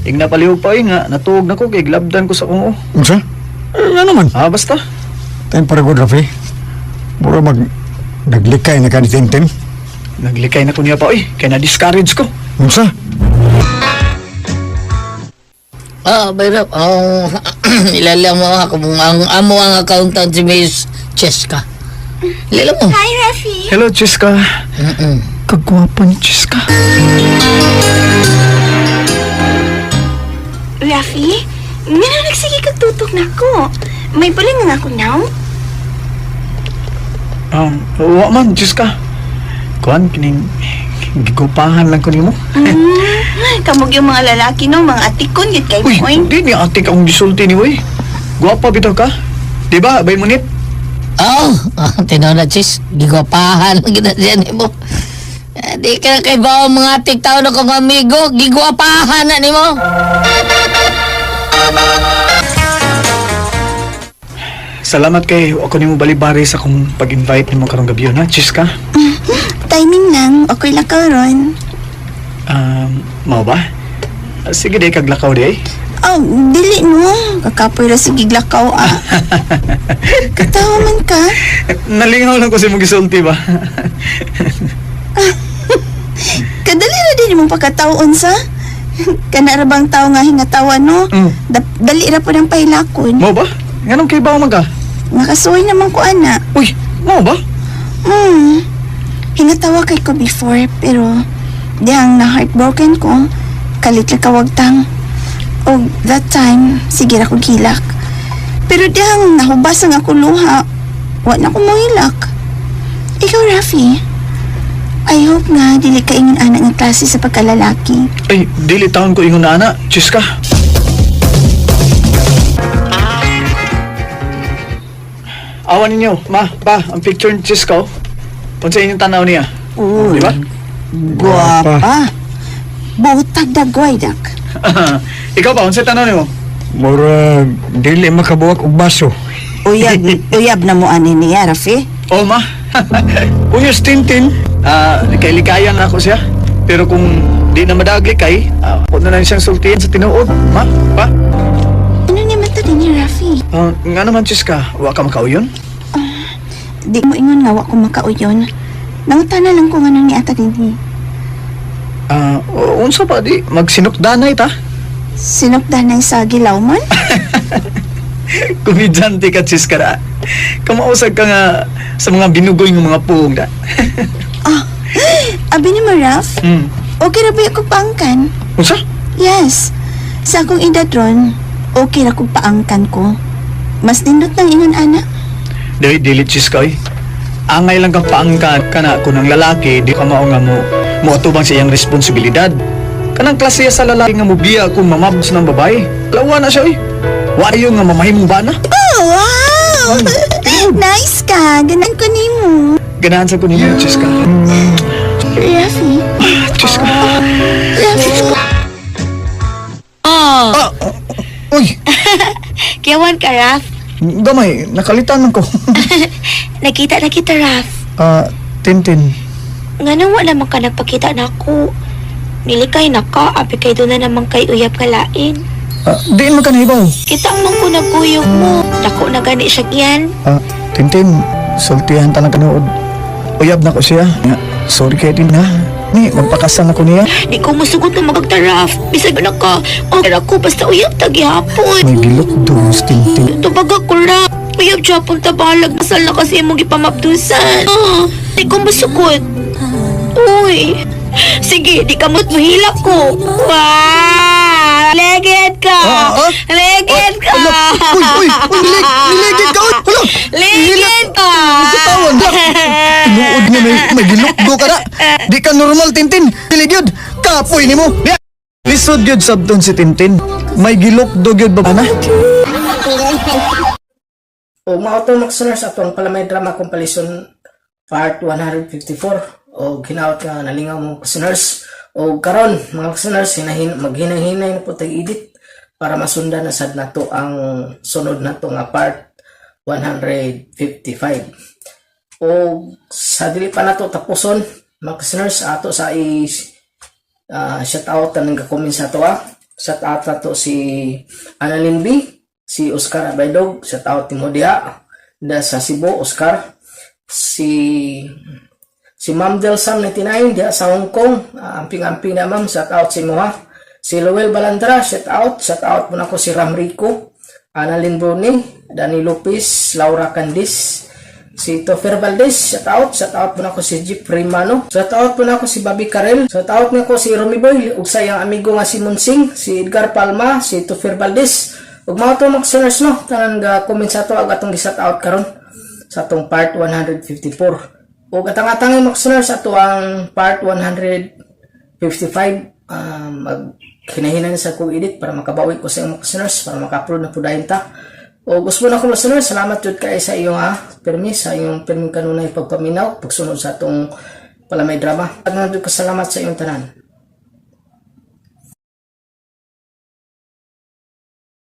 Ing napalihog pa eh nga, natuog na ko kay glabdan ko sa kong oh. Unsa? Eh, nga naman. Ah, basta. Tayo para good, Rafi. Mura mag... Naglikay na ka ni Tintin. Naglikay na ko niya pa eh, kay na-discourage ko. Unsa? Ah, bayra. Ang ilala mo ako ang amo ang accountant si Miss Cheska. Ilala mo. Hi, Rafi. Hello, Cheska. Mm-mm. Kagwapa ni Cheska. Rafi, ngano nagsige kag tutok na ako? May buling nga ako now. Wa man, Cheska. Kuan, kining gigupahan lang ko nimo. Kamog yung mga lalaki no, mga atikon yun kay Uy, mo. oy. di ni ate ka akong gisulti ni oy. Gwapa bitaw ka. Di ba, bay munit? Oh, tinaw na sis. Gigwapahan lang kita siya nimo. Eh, di ka na kay bawa mga atik tao na kong amigo. Gigwapahan na nimo. Salamat kay ako nimo balibari sa akong pag-invite nimo karong gabi na, Cheska. Timing lang, okay lang ka ron. Mao ba? Sige di kaglakaw di ay. Oh, dili no. Kakapoy ra sige glakaw ah. Katawa man ka. Nalingaw lang ko sa imong gisulti ba. Kadali ra din imong pagkataon sa. Kana ra bang tao nga hingatawa no? Mm. Dali ra po ng pahilakon. Mao ba? Nganong kay bawo man ka? Nakasuway naman ko ana. Uy, mao ba? Hingatawa kay ko before pero dihang na heartbroken ko kalit lang kawagtang. Og that time sige ra ko gilak. Pero dihang nahubas ang ako luha, wa na ko mohilak. Ikaw, Rafi, I hope nga dili ka ingon ana nga klase sa pagkalalaki. Ay, dili taon ko ingon na ana, Cheska. Awan ninyo, ma, pa, ang picture ni Cheska. oh. Unsa inyong tanaw niya? Uy. Di ba? Guwapa. Butag dagway dak. Ikaw ba, unsa tanaw nimo? Mura, dili makabuwak og baso. Uyab, uyab na mo ani niya, Rafi. Oh, ma. Unyos Tintin, kay likayan na ako siya. Pero kung di na madaglikay, ako na lang siyang sultian sa tinuod. Ma, pa. Ano ni man to din ni Rafi? Nga naman, Cheska, wa ka makauyon? Di mo ingon nga wa ko makauyon. Nangutana lang ko nganong niata dinhi. Unsa pa di? Magsinukdanay ta? Sinukdanay sa gilaw man? Komedyante ka, Cheska da. Kamausag ka nga sa mga binugoy ng mga puong da. Abi ni mo, Raf? Okay ra ba ako paangkan? Unsa? Yes. Sa akong edad ron, okay ra kog paangkan ko. Mas nindot nang ingon ana. Dili, dili, Cheska, oy. Angay lang kang paangkan ka na kung ang lalaki, di ka mao nga mo moatubang sa iyang responsibilidad. Kanang klase sa lalaki nga mobiya kung mamabs ng babae. Lawa na siya, oy. Wa ayo nga mamahimong bana. Oh, wow! Nice ka. Ganan ko nimo. Ganahan sa kunin mo, Cheska. Rafi. Cheska. Rafi. Oh. Uy! Kiyawan ka, Raf. Gamay, nakalitan man ko. Nakita na kita, Raf. Ah, Tintin. Nganong wala man ka nagpakita na ako. Nilikay na ka, abi kay doon na naman kay uyab kalain. Ah, diin man ka nahibaw. Kita man ko nagkuyog mo. Dako na gani siya yan. Ah, Tintin, sultihan ta na kanood. Uyab na ko siya. Nga, sorry kay din ha. Ni, magpakasal na ko niya. Di ko musugot na magagtaraf. Bisag na ka. O, ako basta uyab tagihapon. May gilok dos, Tintin. Tubag ako ra. Uyab Japon tabalag. Masal na kasi imong gipamabdusan. Ah, di ko musugot. Uy. Sige, di ka mo't mahila ko. Wow! Legit ka! Legit ka! Uy, uy, uy, niligid ka, uy! Hala! Legit ka! Katawan, da! Tinuod nga may gilukdo ka na! Di ka normal, Tintin! Dili gyud! Kapoy nimo! Diya! Lisod gyud sabton si Tintin. May gilukdo gyud ba na? O mao to mga listeners, atong palamay drama compilation part 154 o hinaot nga nalingaw mga listeners. O karon mga listeners, hinahin maghinahinay na po tayo edit para masundan na sad nato ang sunod nato nga part 155. O sa dili pa nato tapuson mga listeners, ato sa i shout out ang nagka-comment sa ato ah. Shout out nato si Annalyn B, si Oscar Abaydog, shout out nimo diha da sa Cebu, Oscar. Si Ma'am Del Sam 99 diha sa Hong Kong, amping-amping na ma'am, shout out sa imo ha. Si Lowell Balandra, shout out mo nako si Ram Rico, Annalyn Bruni, Danny Lopez, Laura Candis, si Tofer Valdez, shout out po nako si Jeffrey Mano, shout out po nako si Bobby Karel, shout out nako si Romy Boy, ug sa iyang amigo nga si Monsing, si Edgar Palma, si Tofer Valdez, ug mga to mga listeners no, tanan ga comment sa ato ag atong gi-shout out karon sa atong part 154. Ug atang-atangay mga listeners ato ang part 155, mag hinahinan sa kong edit para makabawi ko sa iyong mga listeners para maka-upload na po dayon ta. O gusto na akong listeners, salamat jud kay sa iyong permis, sa iyong perming kanunay pagpaminaw, pagsunod sa atong palamay drama. At jud ko salamat sa iyong tanan.